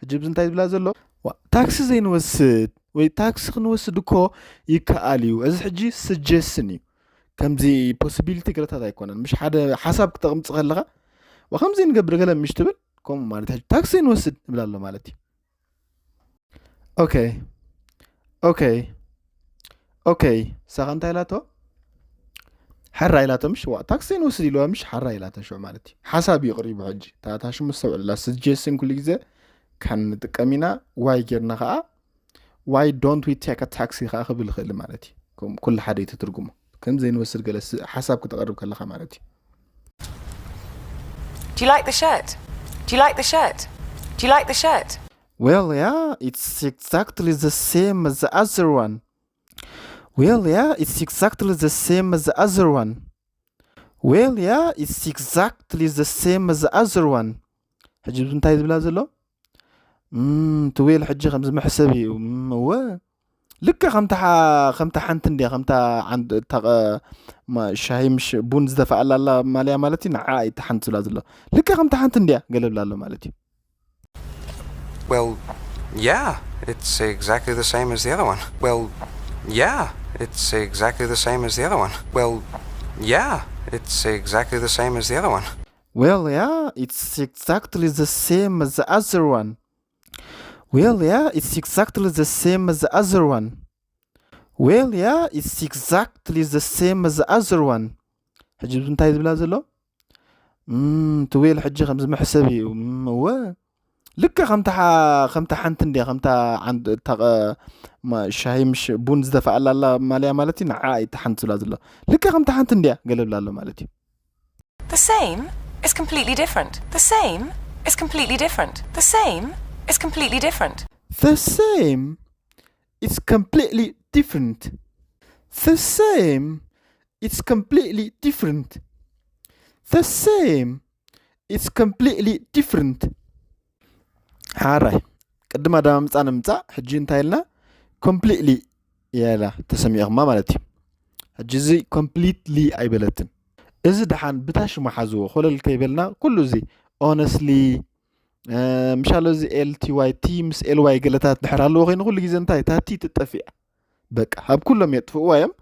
ሕጂ ብዚ እንታይ ዝብላ ዘሎ ታክሲ ዘይንወስድ ወይ ታክሲ ክንወስድ እኮ ይከኣል እዩ እዚ ሕጂ suggestion እዩ ከምዚ possibility ገለታት ኣይኮነን ምሽ ሓደ ሓሳብ ክተቕምፅ ከለኻ ከምዚ ንገብር ገለ ምሽ ትብል ከምኡ ማለት ሕጂ ታክሲ ዘይንወስድ ንብል ኣሎ ማለት እዩ okay okay okay ሳኻ እንታይ ኢላቶ ሕራ ኢላቶ ምሽ ዋ ታክሲ ንወስድ ኢልዋ ምሽ ሓራ ኢላቶ ሽዑ ማለት እዩ ሓሳብ እዩ ቅሪቡ ሕጂ ታታ ሽሙ ዝተውዕልላ suggestion ኩሉ ግዜ ካን ንጥቀም ኢና why ጌርና ከዓ why don't we take a taxi ከዓ ክብል ይኽእል ማለት እዩ ኩሉ ሓደ እዩ ትትርጉሞ ከም ዘይንወስድ ገለ ሓሳብ ክተቕርብ ከለኻ ማለት እዩ Do you like the shirt? Do you like the shirt? Do you like the shirt? Well, yeah, it's exactly the same as the other one. Well, yeah, it's exactly the same as the other one. Well, yeah, it's exactly the same as the other one. ሕጂ እንታይ ዝብላ ዘሎ እቲ ዌል ሕጂ ከምዚ መሕሰብ እዩ እወ ልክዕ ከምታ ከምታ ሓንቲ እንድያ ከምታ ሻሂ ምሽ ቡን ዝደፍኣላ ኣላ ማልያ ማለት እዩ ንዓ እታ ሓንቲ ዝብላ ዘሎ ልክዕ ከምታ ሓንቲ እንድያ ገለ ብላ ኣሎ ማለት እዩ Well, yeah, it's exactly the same as the other one. Well, yeah, it's exactly the same as the other one. Well, yeah, it's exactly the same as the other one. Well, yeah, it's exactly the same as the other one. Well, yeah, it's exactly the same as the other one. Well, yeah, it's exactly the same as the other one. ሕጂ እንታይ ዝብላ ዘሎ እቲ ዌል ሕጂ ከምዚ መሕሰብ እዩ እወ ልክዕ ከምታ ከምታ ሓንቲ እንድያ ከምታ ሻሂ ምሽ ቡን ዝደፍኣላ ኣላ ማልያ ማለት እዩ ንዓ እታ ሓንቲ ዝብላ ዘሎ ልክዕ ከምታ ሓንቲ እንድያ ገለ ብላ ኣሎ ማለት እዩ The same is completely different. The same is completely different. The same is completely different. The same is completely different. The same is completely different. The same is completely different. ሓራይ ቅድም ኣዳማምፃ ንምፃእ ሕጂ እንታይ ኢልና completely እያ ኢላ ተሰሚዕኹማ ማለት እዩ ሕጂ እዚ completely ኣይበለትን እዚ ደሓን ብታሽሙ ሓዝዎ ኮለል ከይበልና ኩሉ እዚ honestly ምሻሎ እዚ lty ምስ ly ገለታት ድሕር ኣለዎ ኮይኑ ኩሉ ግዜ እንታይ ታቲ ትጠፍእ በቃ ኣብ ኩሎም የጥፍእዋ እዮም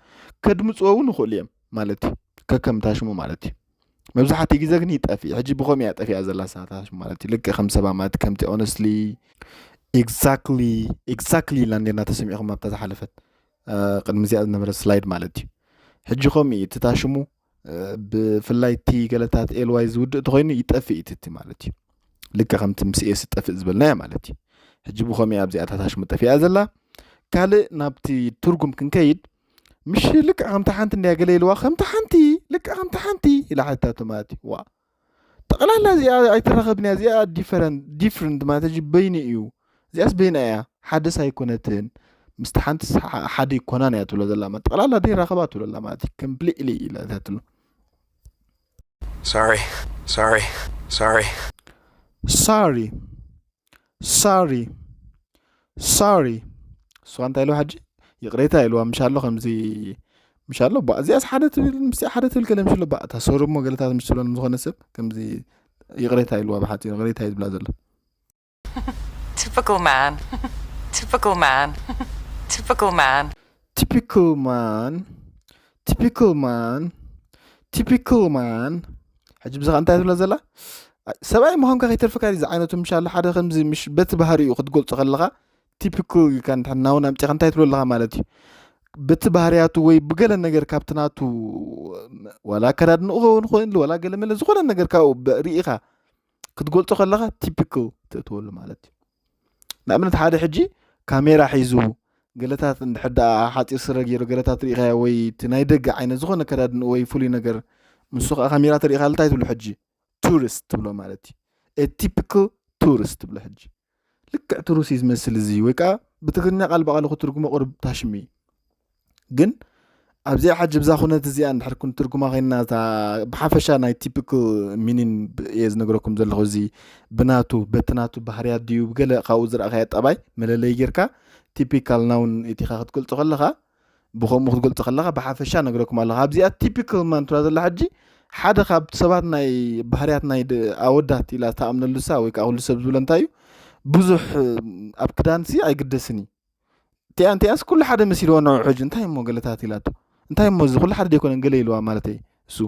ከድምፅዎ እውን ይኽእሉ እዮም ማለት እዩ ከከምታ ሽሙ ማለት እዩ መብዛሕትኡ ግዜ ግን ይጠፍእ ሕጂ ብኸምኡ እያ ጠፊኣ ዘላ ሳታ ሽሙ ማለት እዩ ልክዕ ከም ሰባ ማለት ከምቲ honestly exactly exactly ኢልና እንዴና ተሰሚዕኹም ኣብታ ዝሓለፈት ቅድሚ እዚኣ ዝነበረ ስላይድ ማለት እዩ ሕጂ ከምኡ እዩ እቲ ታሽሙ ብፍላይ እቲ ገለታት ly ዝውድእ እንተኮይኑ ይጠፍእ እዩ እቲ ማለት እዩ ልክዕ ከምቲ ምስ ኤስ ጠፍእ ዝበልናዮ ማለት እዩ ሕጂ ብኸምኡ ኣብዚኣ ታሽሙ ጠፊኣ ዘላ ካልእ ናብቲ ትርጉም ክንከይድ ምሽ ልክዕ ከምታ ሓንቲ እንድያ ገለ ኢልዋ፣ ከምታ ሓንቲ፣ ልክዕ ከምታ ሓንቲ ኢላ ሓቲታቶ ማለት እዩ። ዋ፣ ጠቕላላ እዚኣ ኣይተራኸብንያ፣ እዚኣ ዲፈረንት፣ ዲፍረንት ማለት ሕጂ በይኑ እዩ። እዚኣስ በይና እያ፣ ሓደስ ኣይኮነትን። ምስቲ ሓንትስ ሓ-፣ ሓደ ይኮናን እያ ትብሎ ዘላ ማለት፣ ጠቕላላ ደይራኸባ ትብሎ ኣላ ማለት እዩ። ኮምፕሊትሊ ኢላ እያ ትብሎ። Sorry. Sorry. Sorry. ሳሪ ሳሪ ሳሪ እሷ እንታይ ኢልዋ ሕጂ? ይቕሬታ ኢልዋ። ምሽ ኣሎ ከምዚ፣ ምሽ ኣሎ ባ፣ እዚኣስ ሓደ ትብል፣ ምስቲ ሓደ ትብል ገለ ምሽ ኣሎ ባ፣ እታ ሶሪ እሞ ገለታት ምሽ ትብሎ ንዝኾነ ሰብ ከምዚ ይቕሬታ ኢልዋ። ብሓጺሩ ይቕሬታ እዩ ዝብላ ዘሎ። Typical man. Typical man. Typical man. Typical man. Typical man. Typical man. ሕጂ ብዛዕባ እንታይ ትብሎ ዘላ? ሰብኣይ ምዃንካ ከይተርፈካ ዝዓይነቱ ምሽ ኣሎ ሓደ ከምዚ ምሽ በቲ ባህሪኡ ክትገልጾ ከለኻ ቲፒካል ኢልካ እንድሕር ናውን ኣምጺኻ እንታይ ትብሎ ኣለኻ ማለት እዩ። በቲ ባህርያቱ ወይ ብገለ ነገር ካብቲ ናቱ ዋላ ኣከዳድንኡ ክኸውን ይኽእል ዋላ ገለ መለ ዝኾነ ነገር ካብኡ ብ-፣ ርኢኻ ክትገልጾ ከለኻ ቲፒካል ትእትወሉ ማለት እዩ። ንኣብነት ሓደ ሕጂ ካሜራ ሒዙ ገለታት እንድሕር ደኣ ሓጺር ስረ ገይሩ ገለታት ርኢኻዮ ወይ እቲ ናይ ደገ ዓይነት ዝኾነ ኣከዳድንኡ ወይ ፍሉይ ነገር ንሱ ከዓ ካሜራ ተርኢኻሉ እንታይ ትብሎ ሕጂ? ቱሪስት ትብሎ ማለት እዩ። ቲፒካል ቱሪስት ትብሎ ሕጂ። ልክዕ ቱሪስት እዩ ዝመስል እዚ ወይ ከዓ ብትግርኛ ቃል ብቓሉ ክትርጉሞ ቅሩብ ታሽሚ እዩ። ግን ኣብዚኣ ሕጂ ብዛ ኩነት እዚኣ እንድሕር ክንትርጉማ ኮይንና እታ ብሓፈሻ ናይ ቲፒካል ሚኒን እየ ዝነግረኩም ዘለኹ። እዚ ብናቱ በቲ ናቱ ባህርያት ድዩ ብገለ ካብኡ ዝረእኻዮ ጠባይ መለለይ ጌርካ ቲፒካል ናውን እቲኻ ክትገልጾ ከለኻ ብኸምኡ ክትገልጾ ከለኻ ብሓፈሻ ነግረኩም ኣለኻ። ኣብዚኣ ቲፒካል ማን ትብላ ዘላ ሕጂ ሓደ ካብ ሰባት ናይ ባህርያት ናይ ድ-፣ ኣወዳት ኢላ ተኣምነሉ እሳ ወይ ከዓ ኩሉ ሰብ ዝብሎ እንታይ እዩ ብዙሕ ኣብ ክዳንሲ ኣይግደስን እዩ። እቲኣ እንቲኣስ ኩሉ ሓደ መሲልዎ ንዑ ሕጂ እንታይ እሞ ገለታት ኢላቶ እንታይ እሞ እዚ ኩሉ ሓደ ደይኮነን ገለ ኢልዋ ማለተይ እሱ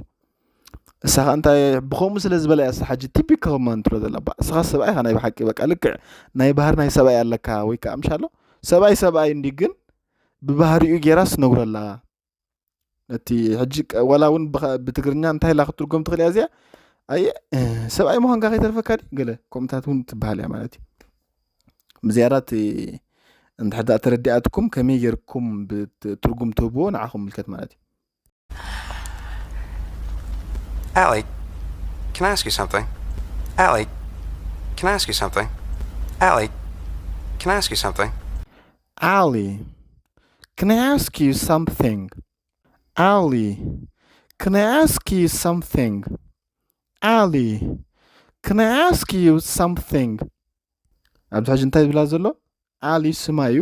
እሳ ከዓ እንታይ ብኸምኡ ስለ ዝበላ እያ እሳ ሕጂ ቲፒካል ማን ትብሎ ዘላ ባ እሳኻ ሰብኣይ ኢኻ ናይ ብሓቂ በቃ ልክዕ ናይ ባህር ናይ ሰብኣይ ኣለካ ወይ ከዓ ምሻሎ ሰብኣይ ሰብኣይ እንዲ ግን ብባህሪኡ ጌራስ ነግሮ ኣላ እቲ ሕጂ ቀ- ዋላ እውን ብኸ- ብትግርኛ እንታይ ኢላ ክትርጎም ትኽእል እያ እዚኣ ኣየ እ፣ ሰብኣይ ምዃንካ ከይተርፈካ ድዩ ገለ ከምኡታት እውን ትበሃል እያ ማለት እዩ ብዝያዳ እቲ እንድሕር ደኣ ተረዲኣትኩም ከመይ ጌርኩም ብት- ትርጉም ትህብዎ ንዓኹም ምልከት ማለት እዩ Allie, can I ask you something? Allie, can I ask you something? Allie, can I ask you something? Ali, can I ask you something? Ali, can I ask you something? Ali, can I ask you something? ኣብዚ ሕጂ እንታይ ዝብላ ዘሎ? ኣሊ ስማ እዩ።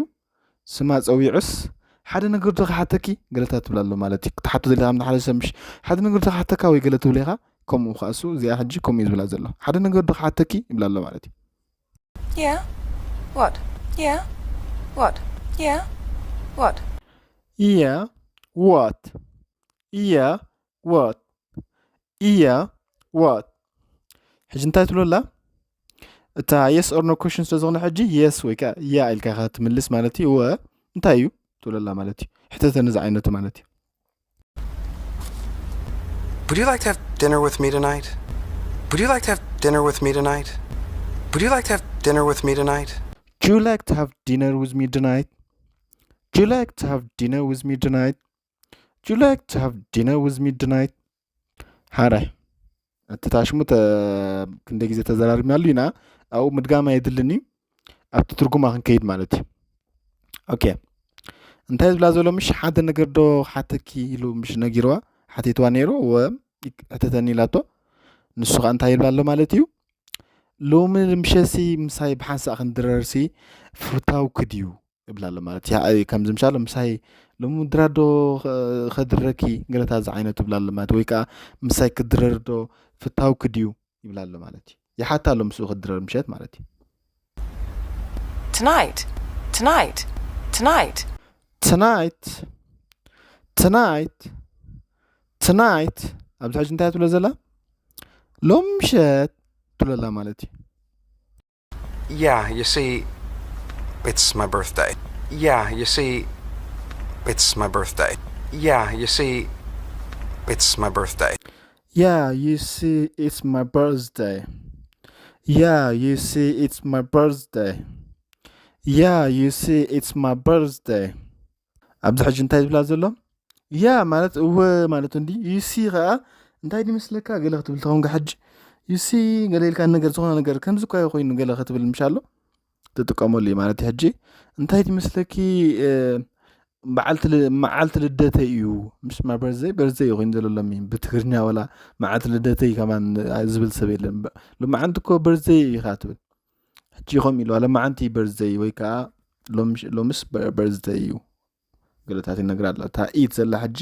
ስማ ጸዊዑስ ሓደ ነገር ዶ ክሓተኪ ገለታት ትብላ ኣሎ ማለት እዩ። ክትሓቶ ዘለ ከም ሓደ ሰብ ምሽ ሓደ ነገር ዶ ክሓተካ ወይ ገለ ትብሎ ኢኻ። ከምኡ ከኣሱ እዚኣ ሕጂ ከምኡ እዩ ዝብላ ዘሎ። ሓደ ነገር ዶ ክሓተኪ ይብላ ኣሎ ማለት እዩ። Yeah? What? Yeah? What? Yeah? What? Yeah, what? Yeah, what? Yeah, what? ሕጂ እንታይ ትብሎ ኣላ? እታ yes or no question ስለ ዝኾነ ሕጂ yes ወይ ከዓ ያ ኢልካ ኢኻ ትምልስ ማለት እዩ። ወ እንታይ እዩ ትብሎ ኣላ ማለት እዩ። ሕተተኒ ዝዓይነቱ ማለት እዩ። Would you like to have dinner with me tonight? Would you like to have dinner with me tonight? Would you like to have dinner with me tonight? Do you like to have dinner with me tonight? Do you like to have dinner with me tonight? Do you like to have dinner with me tonight? ሓራይ እቲ ታሽሙ ተ- ክንደይ ግዜ ተዘራርብናሉ ኢና ኣብኡ ምድጋም ኣየድልን እዩ ኣብቲ ትርጉማ ክንከይድ ማለት እዩ ኦኬ እንታይ ዝብላ ዘሎ ምሽ ሓደ ነገር ዶ ሓተኪ ኢሉ ምሽ ነጊርዋ ሓቲትዋ ነይሩ ወ ሕተተኒ ኢላቶ ንሱ ከዓ እንታይ ይብላ ኣሎ ማለት እዩ ሎሚ ምሸሲ ምሳይ ብሓንሳእ ክንድረርሲ ፍታውኪ ድዩ ይብላ ኣሎ ማለት እዩ። ከምዚ ምሻሎ ምሳይ ሎሚ ድራር ዶ ከድረኪ ገለታት ዝዓይነቱ ይብላ ኣሎ ማለት ወይ ከዓ ምሳይ ክድረር ዶ ፍታውኪ ድዩ ይብላ ኣሎ ማለት እዩ። ይሓታ ኣሎ ምስኡ ክድረር ምሸት ማለት እዩ። Tonight, tonight, tonight. Tonight, tonight, tonight ኣብዚ ሕጂ እንታይ ትብሎ ዘላ ሎም ምሸት ትብሎ ኣላ ማለት እዩ። Yeah, you see, it's my birthday. Yeah, you see, it's my birthday. Yeah, you see, it's my birthday. Yeah, you see, it's my birthday. Yeah, you see, it's my birthday. Yeah, you see, it's my birthday. ኣብዚ ሕጂ እንታይ ዝብላ ዘሎ ያ ማለት እወ ማለት እንዲ you see ከኣ እንታይ ድመስለካ ገለ ክትብል ተኾንካ ሕጂ you see ገለ ኢልካ ነገር ዝኾነ ነገር ከምዚ እኳ ኮይኑ ገለ ክትብል ምሽ ኣሎ ትጥቀመሉ እዩ ማለት እዩ። ሕጂ እንታይ ድመስለኪ በዓልቲ መዓልቲ ልደተይ እዩ። ምስ my birthday birthday ኮይኑ ዘለሎሚ ብትግርኛ ወላ መዓልቲ ልደተይ ከማን ዝብል ሰብ የለን። ሎማዓንቲ እኮ birthday ኢኻ ትብል። ሕጂ ከም ኢሉ ሎማዓንቲ birthday ወይ ከዓ ሎምስ birthday እዩ። ገለታት ይነግራ ኣላ። እታ it ዘላ ሕጂ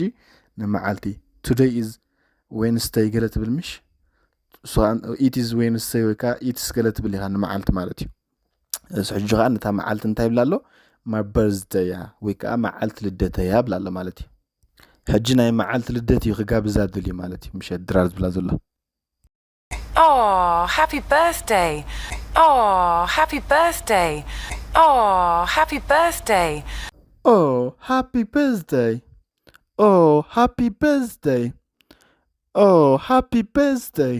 ንመዓልቲ today is Wednesday ገለ ትብል ምሽ it is Wednesday ወይ ከዓ it's ገለ ትብል ኢኻ ንመዓልቲ ማለት እዩ። እዚ ሕጂ ከዓ ነታ መዓልቲ እንታይ ይብላ ኣሎ? my birthday እያ ወይ ከዓ መዓልቲ ልደተይ እያ ብላ ኣሎ ማለት እዩ። ሕጂ ናይ መዓልቲ ልደት እዩ ክጋብዛ ድልዩ ማለት እዩ። ምሸት ድራር ዝብላ ዘሎ Oh, happy birthday. Oh, happy birthday. Oh, happy birthday. Oh, happy birthday. Oh, happy birthday. Oh, happy birthday.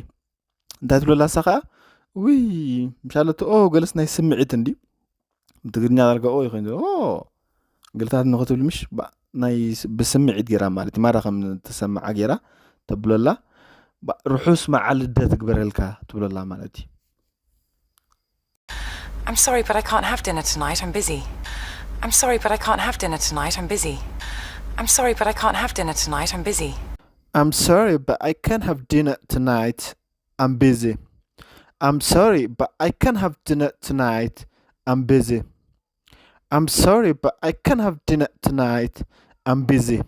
እንታይ ትብለላ እሳ ከዓ ውይ ምሻለቲ ኦ ገለስ ናይ ስምዒት እንዲ ብትግርኛ ዳርጋ ኦ ይኮይኑ ገለታት ንክትብል ምሽ ናይ ብስምዒት ገይራ ማለት ማራ ከም ተሰምዓ ገይራ ተብለላ ርሑስ መዓል ልደት ግበረልካ ትብለላ ማለት እዩ። I'm sorry, but I can't have dinner tonight. I'm busy. I'm sorry, but I can't have dinner tonight. I'm busy. I'm sorry, but I can't have dinner tonight. I'm busy. I'm sorry, but I can't have dinner tonight. I'm busy. I'm sorry, but I can't have dinner tonight. I'm busy. I'm sorry, but I can't have dinner tonight. I'm busy.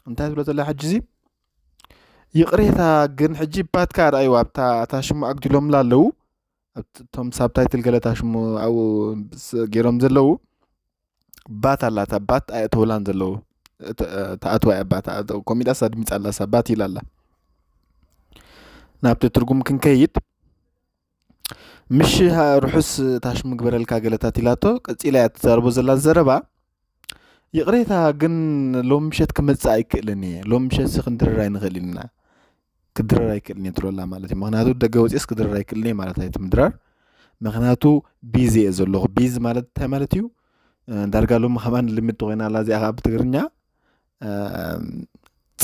እንታይ ትብሎ ዘላ ሕጂ እዚ ይቕሬታ ግን ሕጂ ባትካ ርኣይዋ ኣብታ እታ ሽሙ ኣግዲሎምላ ኣለዉ እቶም ሳብታይትል ገለ እታ ሽሙ ኣብኡ ገይሮም ዘለዉ ባት ኣላ እታ ባት ኣየእተውላን ዘለዉ ተኣትዋ እያ ባት ኮሚዳስ ኣድሚፃ ኣላ እሳ ባት ኢላ ኣላ ናብቲ ትርጉም ክንከይድ ምሽ ርሑስ እታ ሽሙ ግበረልካ ገለታት ኢላቶ ቀፂላ እያ ትዛረቦ ዘላ ዘረባ ይቕሬታ ግን ሎም ምሸት ክመፅእ ኣይክእልን እየ ሎም ምሸት ሲ ክንድርር ኣይንኽእል ኢና ክድረር ኣይክእልን እየ ትብለላ ማለት እዩ ምክንያቱ ደገ ወፂስ ክድረር ኣይክእልን እየ ማለት ኣይትምድራር ምክንያቱ ቢዚ እየ ዘለኹ ቢዚ ማለት እንታይ ማለት እዩ ዳርጋ ሎም ከማን ልምድ ኮይና ኣላ እዚኣ ከዓ ብትግርኛ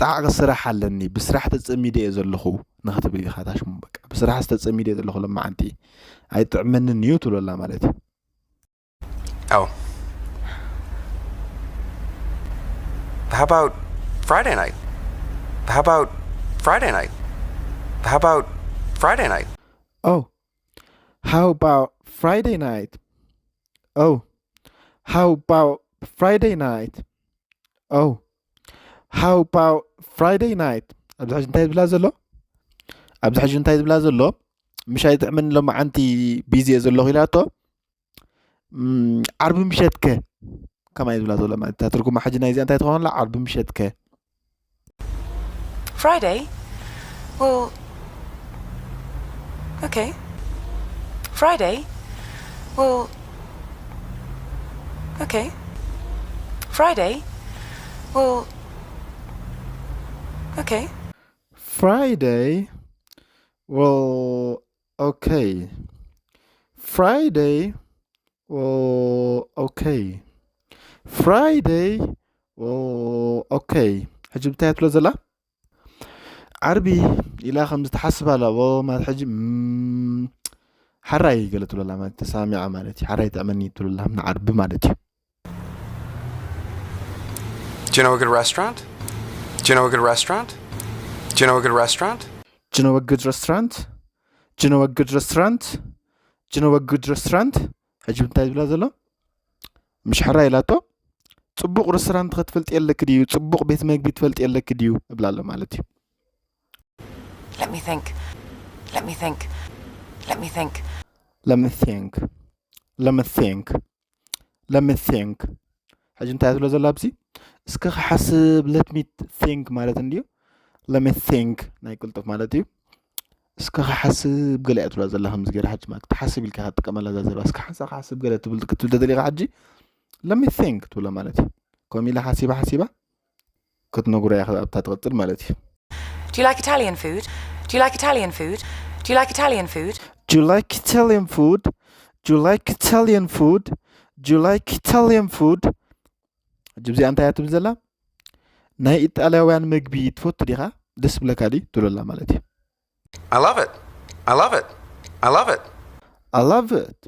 ፃዕቂ ስራሕ ኣለኒ ብስራሕ ተፀሚደ እየ ዘለኹ ንክትብል ኢኻ ታሽሙ በቃ ብስራሕ ዝተፀሚደ እየ ዘለኹ ለማዓንቲ ኣይጥዕመንን እዩ ትብለላ ማለት እዩ Oh. How about Friday night? How about Friday night? How about Friday night? Oh. How about Friday night? Oh. How about Friday night? Oh. How about Friday night? ኣብዚ ሕጂ እንታይ ዝብላ ዘሎ? ኣብዚ ሕጂ እንታይ ዝብላ ዘሎ? ምሽ ኣይጥዕምን ሎማዓንቲ ቢዚ እየ ዘለኹ ኢላቶ ዓርቢ ምሸት ከ ከማይ ዝብላ ዘሎ ማለት እታ ትርጉማ ሕጂ ናይዚኣ እንታይ ትኸውን ኣላ ዓርቢ ምሸት ከ Friday? Well, okay. Friday? Well, okay. Friday? Well, okay. Friday? Well, okay. Friday? Well, okay. Friday? Well, okay. ሕጂ ብታይ ትብሎ ዘላ ዓርቢ ኢላ ከምዚ ትሓስብ ኣላ ማለት ሕጂ ሓራይ ገለ ትብለላ ማለት ተሳሚዓ ማለት እዩ ሓራይ ጥዕመኒ ትብለላ ንዓርቢ ማለት እዩ Do you know a good restaurant? Do you know a good restaurant? Do you know a good restaurant? Do you know a good restaurant? Do you know a good restaurant? Do you know a good restaurant? ሕጂ እንታይ ዝብላ ዘሎ ምሽ ሕራይ ኢላቶ ጽቡቕ ሬስቶራንት ክትፈልጥ የለክ ድዩ ጽቡቕ ቤት መግቢ ትፈልጥ የለክ ድዩ እብላ ኣሎ ማለት እዩ Let me think. Let me think. Let me think. Let me think. Let me think. Let me think. ሕጂ እንታይ ትብሎ ዘላ ኣብዚ እስከ ክሓስብ let me think ማለት እንድዩ let me think ናይ ቅልጡፍ ማለት እዩ እስከ ክሓስብ ገለ እያ ትብላ ዘላ ከምዚ ገይራ ሕጂ ማለት ክትሓስብ ኢልካ ክትጥቀመላ እዛ ዘረባ እስከ ሓንሳ ክሓስብ ገለ ትብል ክትብል ተደሊኻ ሕጂ let me think ትብሎ ማለት እዩ ከምኡ ኢላ ሓሲባ ሓሲባ ክትነግሮ እያ ኣብታ ትቕፅል ማለት እዩ Do you like Italian food? Do you like Italian food? Do you like Italian food? Do you like Italian food? Do you like Italian food? Do you like Italian food? ሕጂ እዚኣ እንታይ እያ ትብል ዘላ ናይ ኢጣልያውያን ምግቢ ትፈቱ ዲኻ? ደስ ብለካ ድዩ? ትብለላ ማለት እዩ። I love it. I love it. I love it. I love it.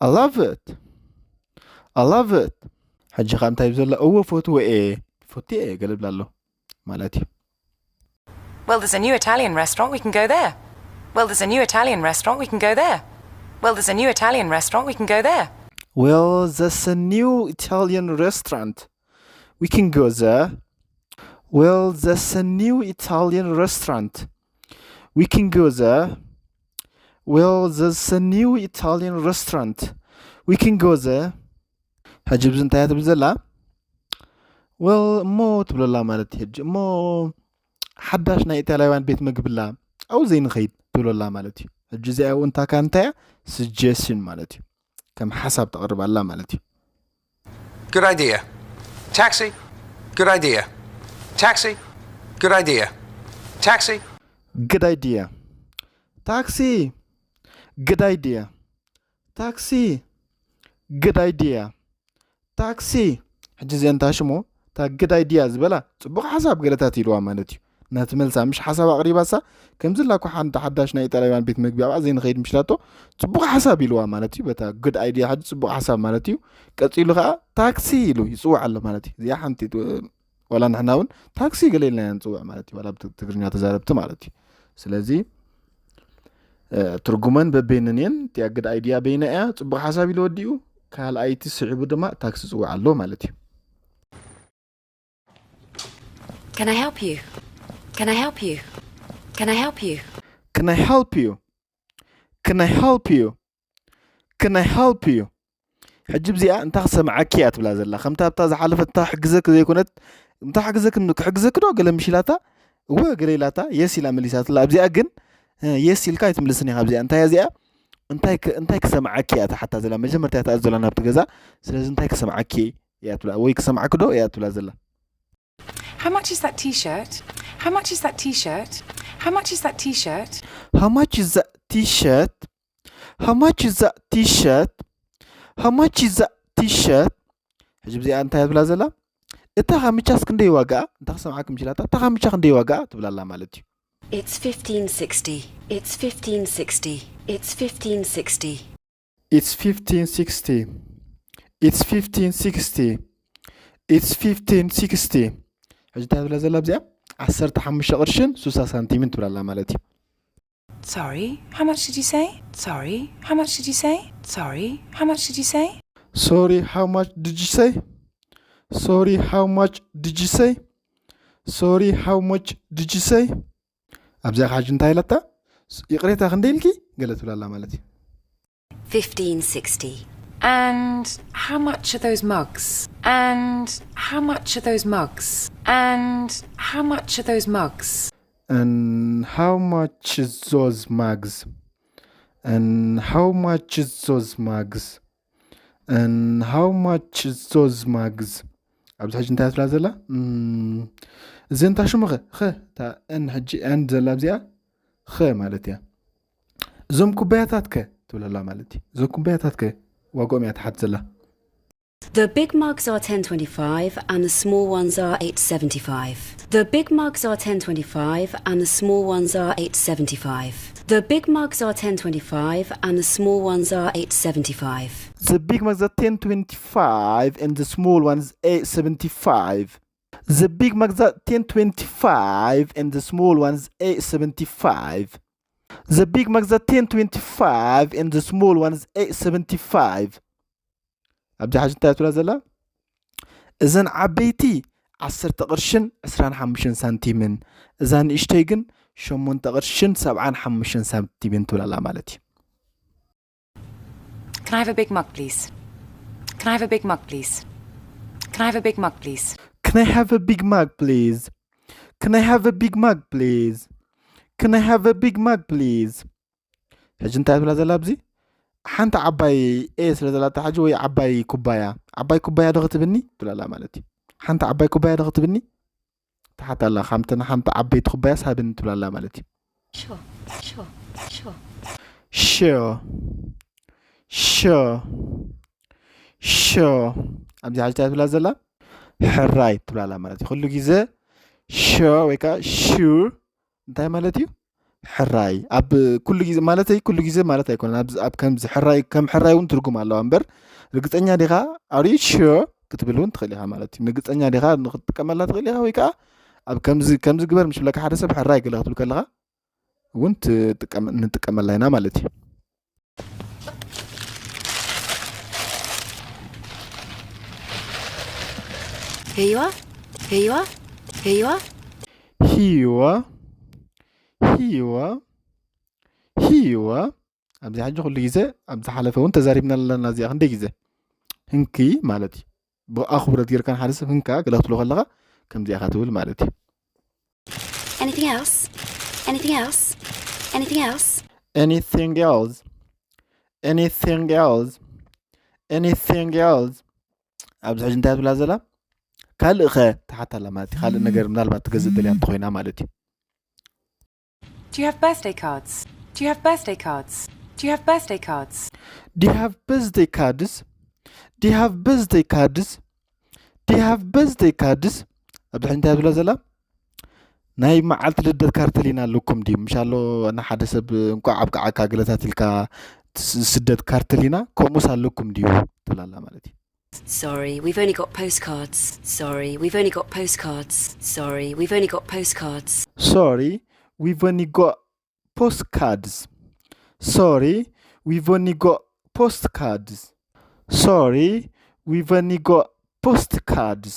I love it. I love it. ሕጂ ኸ እንታይ እዩ ዘሎ? እወ ፈትወ እየ። ፈትየ እየ ገለ ብላ ኣሎ ማለት እዩ። Well, there's a new Italian restaurant. We can go there. Well, there's a new Italian restaurant. We can go there. Well, there's a new Italian restaurant. We can go there. Well, there's a new Italian restaurant. We can go there. Well, there's a new Italian restaurant. We can go there. Well, there's a new Italian restaurant. We can go there. ሕጂ ብዚ እንታይ እያ ትብል ዘላ? Well እሞ ትብለላ ማለት እዩ። ሕጂ እሞ ሓዳሽ ናይ ኢጣልያውያን ቤት ምግቢ ኣላ፣ ኣብኡ ዘይንኸይድ ትብለላ ማለት እዩ። ሕጂ እዚኣ እውን ታካ እንታይ እያ? Suggestion ማለት እዩ። ከም ሓሳብ ተቕርብ ኣላ ማለት እዩ። Good idea. Taxi. Good idea. Taxi. Good idea. Taxi. Good idea. ታክሲ። Good idea. ታክሲ። Good idea. ታክሲ። ሕጂ እዚኣ እንታ ሽሞ እታ good idea ዝበላ ጽቡቕ ሓሳብ ገለታት ኢልዋ ማለት እዩ። ናቲ መልሳ ምሽ ሓሳብ ኣቕሪባሳ ከምዚ ላኳ ሓንቲ ሓዳሽ ናይ ኢጣልያውያን ቤት ምግቢ ኣብኣ ዘይንኸይድ ምሽላቶ ጽቡቕ ሓሳብ ኢልዋ ማለት እዩ። በታ good idea ሕጂ ጽቡቕ ሓሳብ ማለት እዩ። ቀጺሉ ከዓ ታክሲ ኢሉ ይጽውዕ ኣሎ ማለት እዩ። እዚኣ ሓንቲ ዋላ ንሕና እውን ታክሲ ገለ ኢልና ኢና ንፅውዕ ማለት እዩ። ዋላ ብትግርኛ ተዛረብቲ ማለት እዩ። ስለዚ ትርጉመን በበይነን እየን። እቲኣ good idea በይና እያ። ፅቡቕ ሓሳብ ኢሉ ወዲኡ ካልኣይቲ ስዒቡ ድማ ታክሲ ፅውዕ ኣሎ ማለት እዩ። Can I help you? Can I help you? Can I help you? Can I help you? Can I help you? Can I help you? ሕጂ ብዚኣ እንታይ ክሰምዓኪ እያ ትብላ ዘላ። ከምታ ኣብታ ዝሓለፈት እንታይ ክሕግዘኪ ዘይኮነት፣ እንታይ ክሕግዘኪ ክሕግዘኪ ዶ ገለ ምሽ ኢላታ፣ እወ ገለ ኢላታ፣ የስ ኢላ መሊሳትላ። ኣብዚኣ ግን የስ ኢልካ ኣይትምልስን ኢኻ። ኣብዚኣ እንታይ እያ እዚኣ እንታይ እንታይ ክሰምዓኪ እያ ትሓታ ዘላ። መጀመርታ እያ ትኣዘላ ናብቲ ገዛ። ስለዚ እንታይ ክሰምዓኪ እያ ትብላ ወይ ክሰምዓኪ ዶ እያ ትብላ ዘላ። How much is that t-shirt? How much is that t-shirt? How much is that t-shirt? How much is that t-shirt? How much is that t-shirt? How much is that t-shirt? ሕጂ ብዚኣ እንታይ ትብላ ዘላ? እታ ካምቻስ ክንደይ ዋጋ? እንታ ክሰምዓኪ ምሽ ኢላታ እታ ካምቻ ክንደይ ዋጋ ትብላላ ማለት እዩ። It's fifteen sixty. It's fifteen sixty. It's fifteen sixty. It's fifteen sixty. It's fifteen sixty. It's fifteen sixty. ሕጂ እንታይ ትብላ ዘላ ኣብዚኣ? ዓሰርተ ሓሙሽተ ቅርሽን ስሳ ሳንቲምን ትብላላ ማለት እዩ። Sorry, how much did you say? Sorry, how much did you say? Sorry, how much did you say? Sorry, how much did you say? Sorry, how much did you say? Sorry, how much did you say? ኣብዚኣ ሕጂ እንታይ ኢላታ? ይቕሬታ ክንደይ ኢልኪ? ገለ ትብላላ ማለት እዩ። Fifteen sixty. And how much are those mugs? And how much are those mugs? And how much are those mugs? And how much is those mugs? And how much is those mugs? And how much is those mugs? ኣብዚ ሕጂ እንታይ ትብላ ዘላ? እዚ እንታ ሽሙ ኸ ኸ እታ እን ሕጂ እን ዘላ ኣብዚኣ ኸ ማለት እያ። እዞም ኩባያታት ከ ትብለላ ማለት እዩ። እዞም ኩባያታት ከ ዋጋኦም እያ ትሓት ዘላ። The big mugs are ten twenty-five and the small ones are eight seventy-five. The big mugs are ten twenty-five and the small ones are eight seventy-five. The big mugs are ten twenty-five and the small ones are eight seventy-five. The big mugs are ten twenty-five and the small ones eight seventy-five. The big mugs are ten twenty-five and the small ones eight seventy-five. The big mugs are ten twenty-five and the small ones eight seventy-five. ኣብዚ ሕጂ እንታይ ትብላ ዘላ? እዘን ዓበይቲ ዓሰርተ ቅርሽን ዕስራን ሓሙሽተን ሳንቲምን፣ እዛ ንእሽተይ ግን ሸሞንተ ቅርሽን ሰብዓን ሓሙሽተን ሳንቲምን ትብላላ ማለት እዩ። Can I have a big mug, please? Can I have a big mug, please? Can I have a big mug, please? Can I have a big mug, please? Can I have a big mug, please? Can I have a big mug, please? ሕጂ እንታይ ትብላ ዘላ ኣብዚ? ሓንቲ ዓባይ ኤ ስለ ዘላታ ሕጂ ወይ ዓባይ ኩባያ፣ ዓባይ ኩባያ ዶ ክትብኒ ትብላላ ማለት እዩ። ሓንቲ ዓባይ ኩባያ ዶ ክትብኒ ትሓታላ፣ ከምተን ሓንቲ ዓበይቲ ኩባያስ ሃብኒ ትብላላ ማለት እዩ። Sure, sure, sure. Sure, sure, sure. ኣብዚ ሕጂ እንታይ ትብላ ዘላ? ሕራይ ትብላላ ማለት እዩ። ኩሉ ግዜ ሸ ወይ ከዓ ሹር እንታይ ማለት እዩ? ሕራይ ኣብ ኩሉ ግዜ ማለተይ ኩሉ ግዜ ማለት ኣይኮነን። ኣብ ከምዚ ሕራይ ከም ሕራይ እውን ትርጉም ኣለዋ እምበር ርግፀኛ ዲኻ ኣሪ ሹር ክትብል እውን ትኽእል ኢኻ ማለት እዩ። ርግፀኛ ዲኻ ንክትጥቀመላ ትኽእል ኢኻ ወይ ከዓ ኣብ ከምዚ ግበር ምስ ብለካ ሓደ ሰብ ሕራይ ገለ ክትብል ከለኻ እውን ንጥቀመላ ኢና ማለት እዩ። Here you are. Here you are. Here you are. ሂዋ ሂዋ ሂዋ ኣብዚ ሕጂ ኩሉ ግዜ ኣብ ዝሓለፈ እውን ተዛሪብና ኣለና። እዚኣ ክንደይ ግዜ ህንኪ ማለት እዩ። ብኣኽብሮት ጌርካ ንሓደ ሰብ ህንካ ገለ ክትብሎ ከለኻ ከምዚኣ ኢኻ ትብል ማለት እዩ። Anything else? Anything else? Anything else? Anything else? Anything else? Anything else? ኣብዚ ሕጂ እንታይ ትብላ ዘላ ካልእ ኸ ትሓታ ኣላ ማለት እዩ። ካልእ ነገር ምናልባት ትገዝእ ደልያ እንተኾይና ማለት እዩ። Do you have birthday cards? Do you have birthday cards? Do you have birthday cards? Do you have birthday cards? Do you have birthday cards? Do you have birthday cards? ኣብዚ ሕጂ እንታይ ትብላ ዘላ ናይ መዓልቲ ልደት ካርተሊና ኣለኩም ድዩ? ምሽ ኣሎ ንሓደ ሰብ እንኳዕ ኣብቅዓካ ገለታት ኢልካ ዝስደድ ካርተሊና ከምኡስ ኣለኩም ድዩ ትብላላ ማለት እዩ። Sorry, we've only got postcards. Sorry, we've only got postcards. Sorry, we've only got postcards. Sorry, we've only got postcards. Sorry, we've only got postcards. Sorry, we've only got postcards.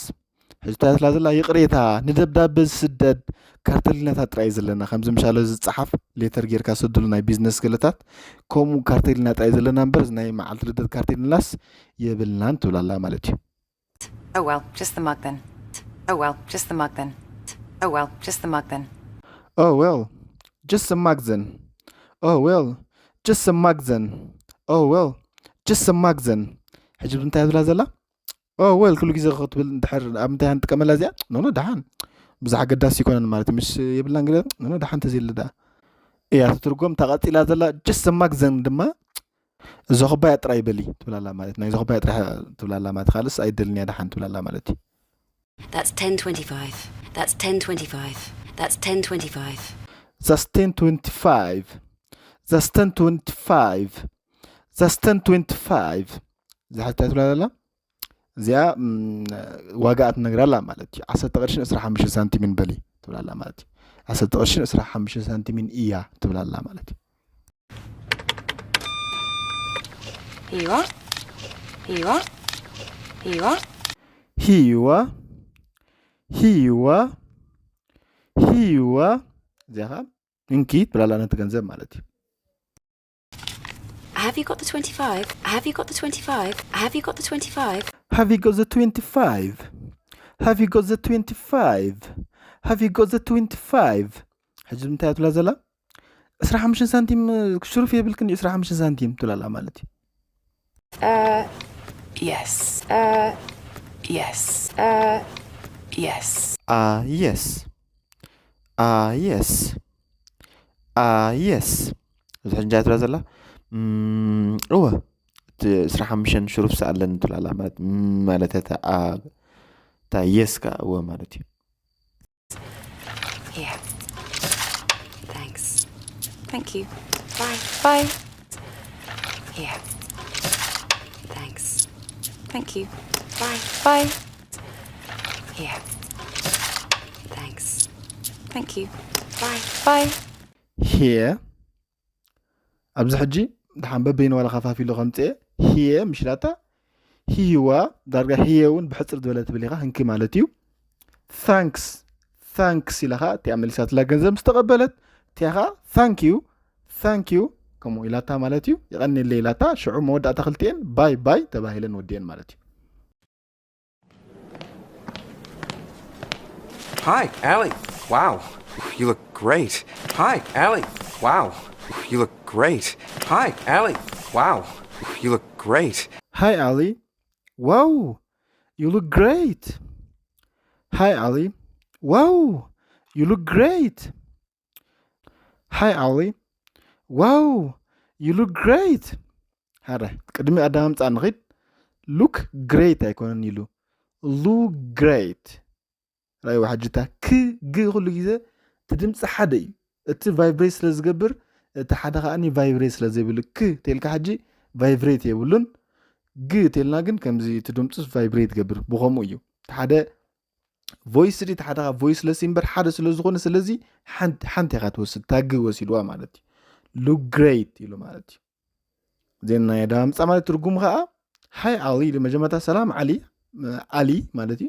ሕጂ እንታይ ትብላ ዘላ ይቕሬታ ንደብዳበ ዝስደድ ካርተሊናታት ጥራይ እዩ ዘለና። ከምዚ ምሻሎ ዝፀሓፍ ሌተር ጌርካ ሰደሉ ናይ ቢዝነስ ገለታት ከምኡ ካርተሊና ጥራይ እዩ ዘለና እምበር ናይ መዓልቲ ልደት ካርተሊናስ የብልናን ትብላላ ማለት እዩ። Oh well, just the mug then. Oh well, just the mug then. Oh well, just the mug then. Oh well, just the mug then. Oh well, just the mug then. Oh well, just the mug then. ሕጂ እንታይ ትብላ ዘላ? Oh well ኩሉ ግዜ ክትብል እንድሕር ኣብ ምንታይ ንጥቀመላ እዚኣ? ኖኖ ደሓን ብዙሕ ኣገዳሲ ይኮነን ማለት ምስ የብላን ገለ ኖኖ ደሓን ተዘይለ ደኣ እያ ትትርጎም። ተቐጺላ ዘላ just the mug then ድማ እዛ ኩባያ ጥራይ በሊ ትብላላ ማለት ናይ እዛ ኩባያ ጥራይ ትብላላ ማለት ካልስ ኣይደልን እያ ደሓን ትብላላ ማለት እዩ። That's ten twenty-five. That's ten twenty-five. That's ten twenty-five. That's ten twenty-five. That's ten twenty-five. That's ten twenty-five. እዛ ሕጂ እንታይ ትብላ ዘላ እዚኣ ዋጋኣ ትነግራ ኣላ ማለት እዩ። ዓሰርተ ቅርሽን ዕስራ ሓሙሽተ ሳንቲምን በሊ ትብላ ኣላ ማለት እዩ። ዓሰርተ ቅርሽን ዕስራ ሓሙሽተ ሳንቲምን እያ ትብላ ኣላ ማለት እዩ። Here you are. Here you are. Here you are. ሂዋ ሂዋ ሂዋ እዚኣ ከዓ እንኪ ትብላ ኣላ ነቲ ገንዘብ ማለት እዩ። Have you got the twenty-five? Have you got the twenty-five? Have you got the twenty-five? Have you got the twenty-five? Have you got the twenty-five? Have you got the twenty-five? ሕጂ እንታይ ትብላ ዘላ ዕስራ ሓሙሽተ ሳንቲም ሽሩፍ የብልክን ዕስራ ሓሙሽተ ሳንቲም ትብላ ኣላ ማለት እዩ። Uh, yes. Uh, yes. Uh, yes. Uh, yes. Uh, yes. Uh, yes. እዚ ሕጂ እንታይ ትብላ ዘላ እወ እቲ ዕስራ ሓሙሽተ ሽሩፍ ሰኣለኒ ትብላ ኣላ ማለት ማለት እታ yes ከኣ እወ ማለት እዩ። Yeah. Thanks. Thank you. Bye. Bye. Yeah. Thanks. Thank you. Bye. Bye. Yeah. Thanks. Thank you. Bye. Bye. Here ኣብዚ ሕጂ ደሓን በበይኑ ዋላ ከፋፊሉ ከምፅኤ ሂየ ምሽላታ ሂዋ ዳርጋ ሂየ እውን ብሕፅር ዝበለ ትብል ኢኻ ህንኪ ማለት እዩ። Thanks thanks ኢላኻ እቲኣ መሊሳትላ ገንዘብ ምስ ተቐበለት እቲኣ ኸዓ thank you thank you ከምኡ ኢላታ ማለት እዩ። ይቐኒለይ ኢላታ ሽዑ መወዳእታ ክልቲኤን ባይ ባይ ተባሂለን ወዲኤን ማለት እዩ። Hi, Allie. Wow, you look great. Hi, Allie. Wow, you look great. Hi, Allie. Wow, you look great. Hi, Allie. Wow, you look great. Hi, Allie. Wow, you look great. Hi, Allie. Wow, you look great. ሃረ ቅድሚ ኣዳማምፃ ንኺድ look great ኣይኮነን ኢሉ look great። ራእይዋ ሕጂ እታ ክ፣ ግ ኩሉ ግዜ እቲ ድምፂ ሓደ እዩ። እቲ vibrate ስለ ዝገብር፣ እቲ ሓደ ከዓኒ vibrate ስለ ዘይብሉ፣ ክ ተልካ ሕጂ vibrate የብሉን። ግ ተልና ግን ከምዚ እቲ ድምፂ vibrate ይገብር። ብኸምኡ እዩ። እቲ ሓደ voice እቲ ሓደ voiceless እምበር ሓደ ስለ ዝኾነ፣ ስለዚ ሓንቲ፣ ሓንቲ ኢኻ ትወስድ። እታ ግ ወሲድዋ ማለት እዩ። Look great ኢሉ ማለት እዩ። ዜና ናይ ዳምፃ ማለት ትርጉም ከዓ፣ ሃይ ኣሊ ኢሉ መጀመርታ፣ ሰላም ዓሊ፣ ኣሊ ማለት እዩ።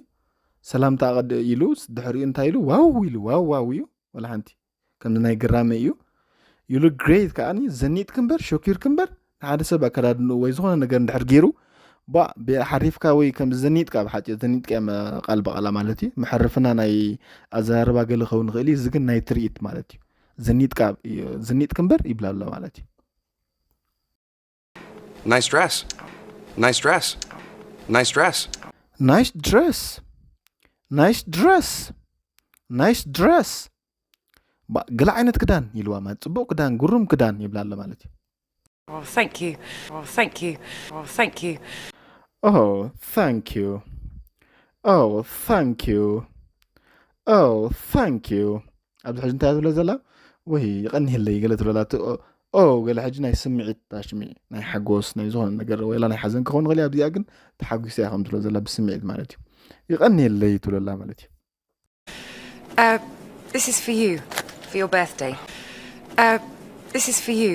ሰላምታ ቀድ ኢሉ፣ ድሕሪኡ እንታይ ኢሉ? ዋው ኢሉ፣ ዋው ዋው እዩ። ወላ ሓንቲ ከምዚ ናይ ግራመ እዩ። You look great ከዓኒ፣ ዘኒጥክ እምበር፣ ሸኪርክ እምበር፣ ንሓደ ሰብ ኣከዳድንኡ ወይ ዝኾነ ነገር እንድሕር ገይሩ፣ ባ፣ ብ-፣ ሓሪፍካ ወይ ከምዚ ዘኒጥካ፣ ብሓፂር ዘኒጥካ እዮም ቃል ብቓላ ማለት እዩ። መሐርፍና ናይ ኣዘራርባ ገለ ክኸውን ይኽእል እዩ። እዚ ግን ናይ ትርኢት ማለት እዩ። ዘኒጥካ፣ ዘኒጥክ እምበር ይብላ ኣሎ ማለት እዩ። Nice dress. Nice dress. Nice dress. Nice dress. Nice dress. Nice dress. ባ፣ ገለ ዓይነት ክዳን ኢልዋ ማለት፣ ጽቡቕ ክዳን፣ ግሩም ክዳን ይብላ ኣሎ ማለት እዩ። Oh, thank you. Oh, thank you. Oh, thank you. Oh, thank you. Oh, thank you. Oh, thank you. ኣብዚ ሕጂ እንታይ ትብሎ ዘላ? ወይ ይቐንየለይ ገለ ትብለላ። ኦ፣ ኦ፣ ገለ ሕጂ ናይ ስምዒት ታሽሚ፣ ናይ ሓጎስ፣ ናይ ዝኾነ ነገር፣ ወላ ናይ ሓዘን ክኸውን ይኽእል እዩ። ኣብዚኣ ግን ተሓጒሰ እያ ከም ትብሎ ዘላ ብስምዒት ማለት እዩ። ይቐንየለይ ትብለላ ማለት እዩ። Uh, this is for you, for your birthday. Uh, this is for you,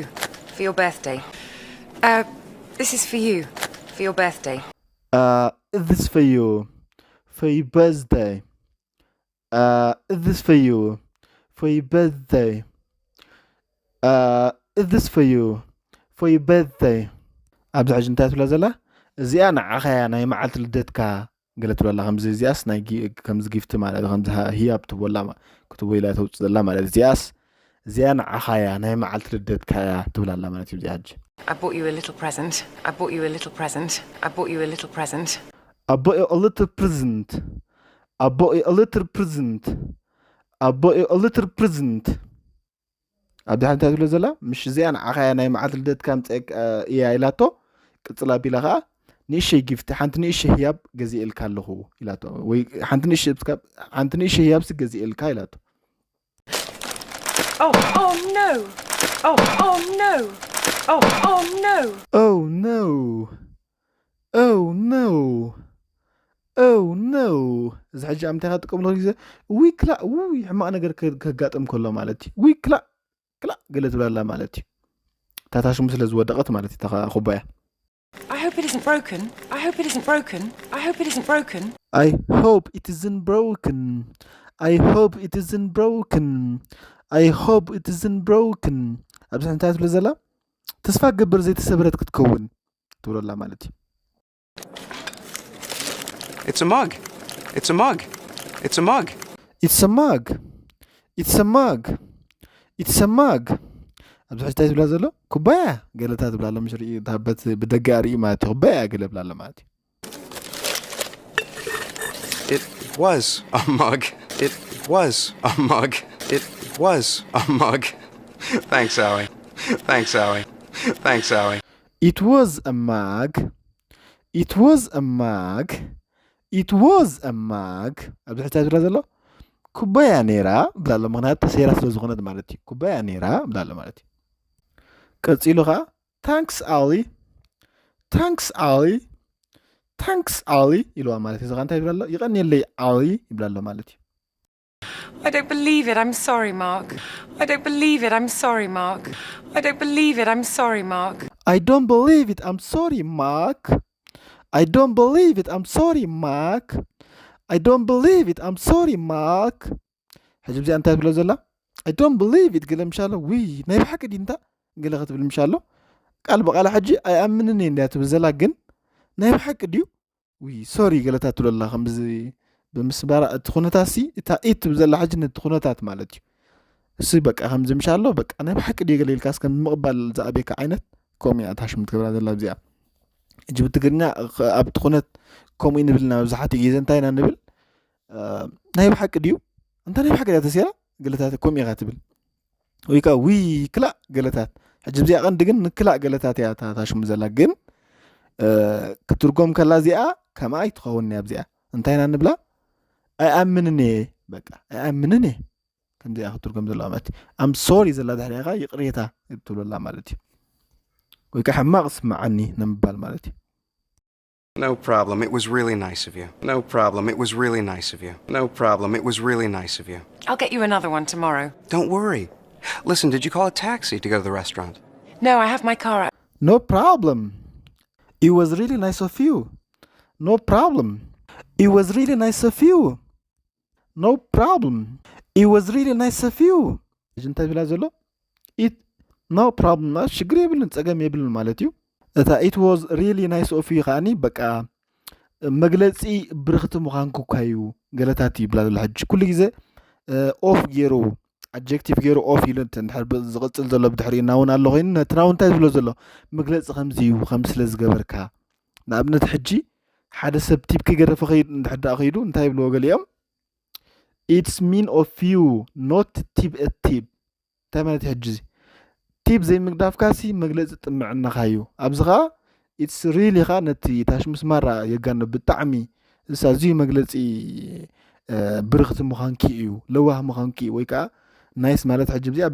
for your birthday. Uh, this is for you, for your birthday. Uh, this for you, for your birthday. Uh, this for you, for your birthday. Uh, this for you, for your birthday. ኣብዚ ሕጂ እንታይ ትብላ ዘላ? እዚኣ ንዓኻ እያ ናይ መዓልቲ ልደትካ ገለ ትብላ ኣላ። ከምዚ እዚኣስ ናይ ጊ-፣ ከምዚ ጊፍቲ ማለት እዩ። ከምዚ ሃ-፣ ህያብ ትህቦ ኣላ ማ-፣ ክትህቦ ኢላ ተውፅእ ዘላ ማለት እዩ። እዚኣስ፣ እዚኣ ንዓኻ እያ ናይ መዓልቲ ልደትካ እያ ትብላ ኣላ ማለት እዩ። እዚኣ ሕጂ I bought you a little present. I bought you a little present. I bought you a little present. I bought you a little present. I bought you a little present. I bought you a little present. ኣብዚ ሓንቲ እንታይ ትብሎ ዘላ? ምሽ እዚኣ ንዓኻ እያ ናይ መዓልቲ ልደትካ ምፀ-፣ እያ ኢላቶ። ቅፅል ኣቢላ ከዓ ንእሸይ ጊፍቲ፣ ሓንቲ ንእሸይ ህያብ ገዚኤልካ ኣለኹ ኢላቶ። ወይ ሓንቲ ንእሸይ ብስካ-፣ ሓንቲ ንእሸይ ህያብሲ ገዚኤልካ ኢላቶ። Oh, oh no! Oh, oh no! Oh, oh no! Oh no! Oh no! Oh no! እዚ ሕጂ ኣብ ምንታይ ከጥቀምሉ ግዜ፣ ውይ ክላእ፣ ውይ ሕማቕ ነገር ከ-፣ ከጋጥም ከሎ ማለት እዩ። ውይ ክላእ፣ ክላእ ገለ ትብላላ ማለት እዩ። እታ ታሽሙ ስለ ዝወደቐት ማለት እዩ፣ እታ ኩባያ። I hope it isn't broken. I hope it isn't broken. I hope it isn't broken. I hope it isn't broken. I hope it isn't broken. I hope it isn't broken. ኣብዚ እንታይ ትብሎ ዘላ? ተስፋ ገብር ዘይተሰብረት ክትከውን ትብሎ ኣላ ማለት እዩ። It's a mug. It's a mug. It's a mug. It's a mug. It's a mug. It's a mug. ኣብዚ ሕጂ እንታይ ትብላ ዘሎ? ኩባያ ገለታ ትብላ ኣሎ። ምሽ ርኢ፣ እታ በት-፣ ብደገ ኣርኢ ማለት እዩ። ኩባያ ገለ ብላ ኣሎ ማለት እዩ። It was a mug. It was a mug. It was a mug. Thanks, Allie. Thanks, Allie. Thanks, Allie. It was a mug. It was a mug. It was a mug. ኣብዚ ሕጂ እንታይ ትብላ ዘሎ? ኩባያ ነይራ ብላ ኣሎ። ምኽንያቱ ተሰይራ ስለ ዝኾነት ማለት እዩ። ኩባያ ነይራ ብላ ኣሎ ማለት እዩ። ቀጺሉ ኸዓ፣ ታንክስ ኣሊ፣ ታንክስ ኣሊ፣ ታንክስ ኣሊ ኢልዋ ማለት እዩ። እዚ ኸዓ እንታይ ይብላ ኣሎ? ይቐንየለይ ኣሊ ይብላ ኣሎ ማለት እዩ። I don't believe it. I'm sorry, Mark. I don't believe it. I'm sorry, Mark. I don't believe it. I'm sorry, Mark. I don't believe it. I'm sorry, Mark. I don't believe it. I'm sorry, Mark. I don't believe it. I'm sorry, Mark. ሕጂ ብዚኣ እንታይ ትብሎ ዘላ? I don't believe it ገለ ምሻሎ። ውይ፣ ናይ ብሓቂ ድዩ እንታ? ገለ ክትብል ምሻሎ። ቃል ብቓል ሕጂ ኣይኣምንን እየ እንድያ ትብል ዘላ፣ ግን ናይ ብሓቂ ድዩ? ውይ፣ ሶሪ ገለታት ትብሎ ኣላ። ከምዚ ብምስባራ እቲ ኩነታት ሲ፣ እታ ኢት ትብል ዘላ ሕጂ ነቲ ኩነታት ማለት እዩ። እሱ በቃ ከምዚ ምሻሎ፣ በቃ ናይ ብሓቂ ድዩ ገለ ኢልካስ ከም ምቕባል ዝኣበየካ ዓይነት፣ ከምኡ እያ እታ ሽሙ ትገብራ ዘላ ኣብዚኣ። ሕጂ ብትግርኛ ኸ-፣ ኣብቲ ኩነት ከምኡ ንብል ኢና መብዛሕትኡ ግዜ። እንታይ ኢና ንብል? እ፣ ናይ ብሓቂ ድዩ? እንተ ናይ ብሓቂ ድያ ተሰይራ? ገለታት ከምኡ ኢኻ ትብል። ወይ ከኣ፣ ውይ፣ ክላእ ገለታት። ሕጂ ኣብዚኣ ቀንዲ ግን ንክላእ ገለታት እያ እታ፣ እታ ሽሙ ዘላ። ግን፣ እ፣ ክትርጎም ከላ እዚኣ ከምኣ ኣይትኸውን እያ ኣብዚኣ። እንታይ ኢና ንብላ? ኣይኣምንን እየ፣ በቃ ኣይኣምንን እየ። ከምዚኣ ክትርጎም ዘለዋ ማለት እዩ። I'm sorry ዘላ ድሕሪኻ ይቕሬታ ትብለላ ማለት እዩ። ወይ ከዓ ሕማቕ ስምዓኒ ንምባል ማለት እዩ። No problem. It was really nice of you. No problem. It was really nice of you. No problem. It was really nice of you. I'll get you another one tomorrow. Don't worry. Listen, did you call a taxi to go to the restaurant? No, I have my car out. No problem. It was really nice of you. No problem. It was really nice of you. No problem. It was really nice of you. ሕጂ እንታይ ዝብላ ዘሎ? It no problem ማለት ሽግር የብልን፣ ጸገም የብልን ማለት እዩ። እታ it was really nice of you ከዓኒ በቃ መግለጺ ብርኽቲ ምዃንኩ እኳ እዩ ገለታት ይብላ ዘሎ። ሕጂ ኩሉ ግዜ of ገይሩ ኣጀክቲቭ ገይሩ of ኢሉ እንተ- እንድሕር ብ- ዝቕጽል ዘሎ ብድሕሪ ናውን ኣሎ ኮይኑ ነቲ ናውን እንታይ ዝብሎ ዘሎ መግለጺ ከምዚ እዩ ከም ስለ ዝገበርካ ንኣብነት ሕጂ ሓደ ሰብ ቲብ ክገደፈ ከይድ እንድሕር ደኣ ከይዱ እንታይ ይብልዎ ገሊኦም it's mean of you not tip a tip እንታይ ማለት እዩ ሕጂ እዚ ቲብ ዘይምግዳፍካሲ መግለፂ ጥምዕናኻ እዩ ኣብዚ ከዓ it's really ኻ ነቲ ታሽሙስ ማራ የጋኖ ብጣዕሚ እሳ እዚዩ መግለፂ ብርኽቲ ምዃንኪ እዩ ለዋህ ምዃንኪ እዩ ወይ ከዓ ናይስ ማለት ሕጂ እዚኣ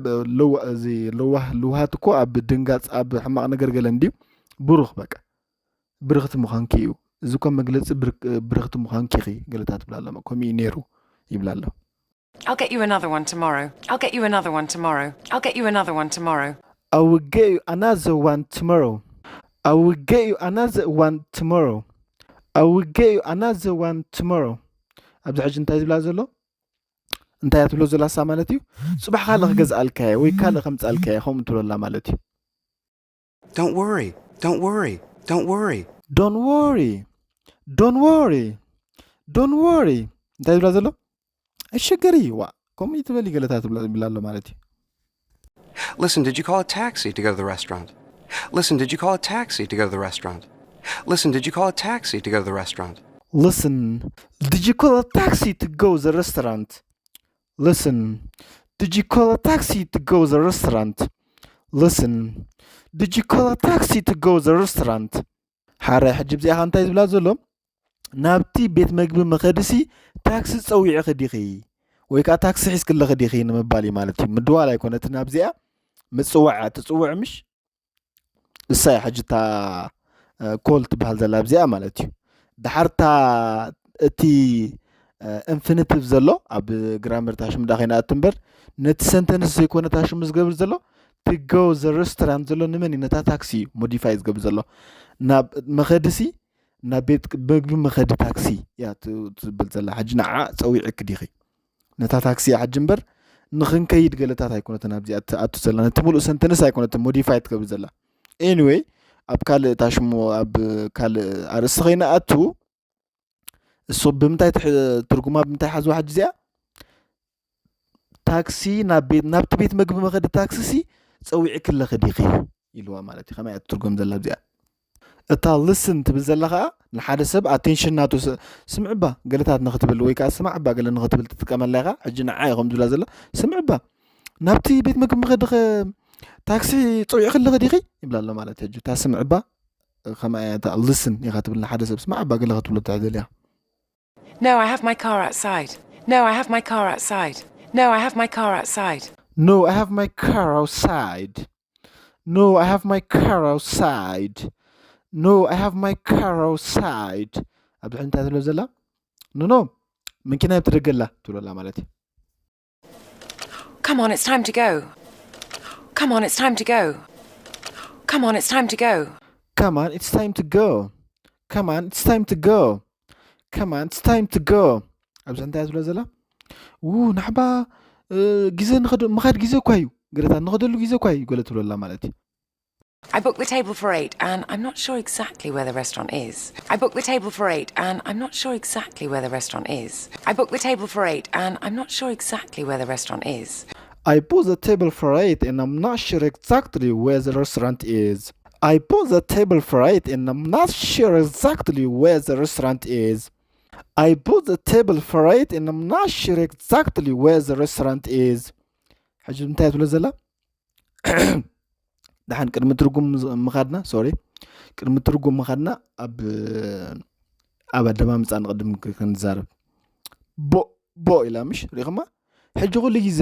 ለዋህ ልውሃት እኮ ኣብ ድንጋፅ ኣብ ሕማቕ ነገር ገለ እንድዩ ብሩኽ በቃ ብርኽቲ ምዃንኪ እዩ እዚ እኮ መግለፂ ብርኽቲ ምዃንኪ ኺ ገለታት ብላ ኣሎ ከምኡ እዩ ነይሩ ይብላ ኣሎ I'll get you another one tomorrow. I'll get you another one tomorrow. I'll get you another one tomorrow. I will get you another one tomorrow. I will get you another one tomorrow. I will get you another one tomorrow. ኣብዚ ሕጂ እንታይ ዝብላ ዘሎ እንታይ እያ ትብሎ ዘላ እሳ ማለት እዩ ፅባሕ ካልእ ክገዝኣልካ እየ ወይ ካልእ ከምፅኣልካ እየ ከምኡ ትብለላ ማለት እዩ Don't worry. Don't worry. Don't worry. Don't worry. Don't worry. Don't worry. እንታይ ዝብላ ዘሎ ኣይሸገር እዩ ዋ ከምኡ ትበል ገለታት ብላ ኣሎ ማለት እዩ Listen, did you call a taxi to go to the restaurant? Listen, did you call a taxi to go to the restaurant? Listen, did you call a taxi to go to the restaurant? Listen, did you call a taxi to go to the restaurant? Listen, did you call a taxi to go to the restaurant? Listen, did you call a taxi to go to the restaurant? ሓራይ ሕጂ ብዚኣኻ እንታይ ዝብላ ዘሎ ናብቲ ቤት መግቢ መኸድሲ ታክሲ ፀዊዕኺ ዲኺ ወይ ከዓ ታክሲ ሒዝክለኺ ዲኺ ንምባል እዩ ማለት እዩ ምድዋል ኣይኮነትን ኣብዚኣ ምፅዋዕ ትፅውዕ ምሽ እሳ እያ ሕጂ እታ ኮል ትበሃል ዘላ ኣብዚኣ ማለት እዩ ድሓርታ እቲ ኢንፊኒቲቭ ዘሎ ኣብ ግራመር ታሽም ዳ ከይንኣቱ እምበር ነቲ ሰንተንስ ዘይኮነ ታሽሙ ዝገብር ዘሎ ትገው ዘ ሬስቶራንት ዘሎ ንመን እዩ ነታ ታክሲ እዩ ሞዲፋይ ዝገብር ዘሎ ናብ መኸድሲ ናብ ቤት ምግቢ መኸዲ ታክሲ እያ ትብል ዘላ ሕጂ ንዓ ፀዊዕክ ዲኺ ነታ ታክሲ እያ ሕጂ እምበር ንኽንከይድ ገለታት ኣይኮነትን ኣብዚ ኣቱ ዘላ ነቲ ሙሉእ ሰንተንስ ኣይኮነትን ሞዲፋይ ትገብር ዘላ ኤኒወይ ኣብ ካልእ ታሽሙ ኣብ ካልእ ኣርእስቲ ከይንኣቱ እሱ ብምንታይ ትርጉማ ብምንታይ ሓዝዋ ሕጂ እዚኣ ታክሲ ናብ ቤት ናብቲ ቤት መግቢ መኸዲ ታክሲ ሲ ፀዊዕክለኺ ዲኺ ኢልዋ ማለት እዩ ከመይ ትርጉም ዘላ እዚኣ እታ ልስን ትብል ዘላ ከዓ ንሓደ ሰብ ኣቴንሽን ናቱ ስምዕባ ገለታት ንክትብል ወይ ከዓ ስማዕባ ገለ ንክትብል ትጥቀመላ ኢኻ ሕጂ ንዓ ኢኹም ዝብላ ዘላ ስምዕባ ናብቲ ቤት መግቢ መኸዲ ታክሲ ፀዊዕክለኺ ዲኺ ይብላ ኣሎ ማለት እዩ እታ ስምዕባ ከመይ እያ እታ ልስን ኢኻ ትብል ንሓደ ሰብ ስማዕባ ገለ ክትብሎ ትሕደል እያ No, I have my car outside. No, I have my car outside. No, I have my car outside. No, I have my car outside. No, I have my car outside. No, I have my car outside. ኣብዚ ሕጂ እንታይ ትብሎ ዘላ? No, no. መኪና ኣብ ትደገላ ትብሎ ኣላ ማለት እዩ። Come on, it's time to go. Come on, it's time to go. Come on, it's time to go. Come on, it's time to go. Come on, it's time to go. Come on, it's time to go. ኣብዚ እንታይ ትብሎ ዘላ? ው ናሕባ ግዜ ንኸዱ ምኻድ ግዜ እኳ እዩ ገለታት ንኸደሉ ግዜ እኳ እዩ ገለ ትብሎ ኣላ ማለት እዩ። I booked the table for eight and I'm not sure exactly where the restaurant is. I booked the table for eight and I'm not sure exactly where the restaurant is. I booked the table for eight and I'm not sure exactly where the restaurant is. I booked the table for eight and I'm not sure exactly where the restaurant is. I booked the table for eight and I'm not sure exactly where the restaurant is. I booked the table for eight and I'm not sure exactly where the restaurant is. ሕጂ እንታይ ትብሎ ዘላ? ደሓን ቅድሚ ትርጉም ምኻድና ሶሪ ቅድሚ ትርጉም ምኻድና ኣብ ኣብ ኣደማምፃ ንቕድም ክንዛረብ። ቦ ቦ ኢላ ምሽ ሪኢኹማ። ሕጂ ኩሉ ግዜ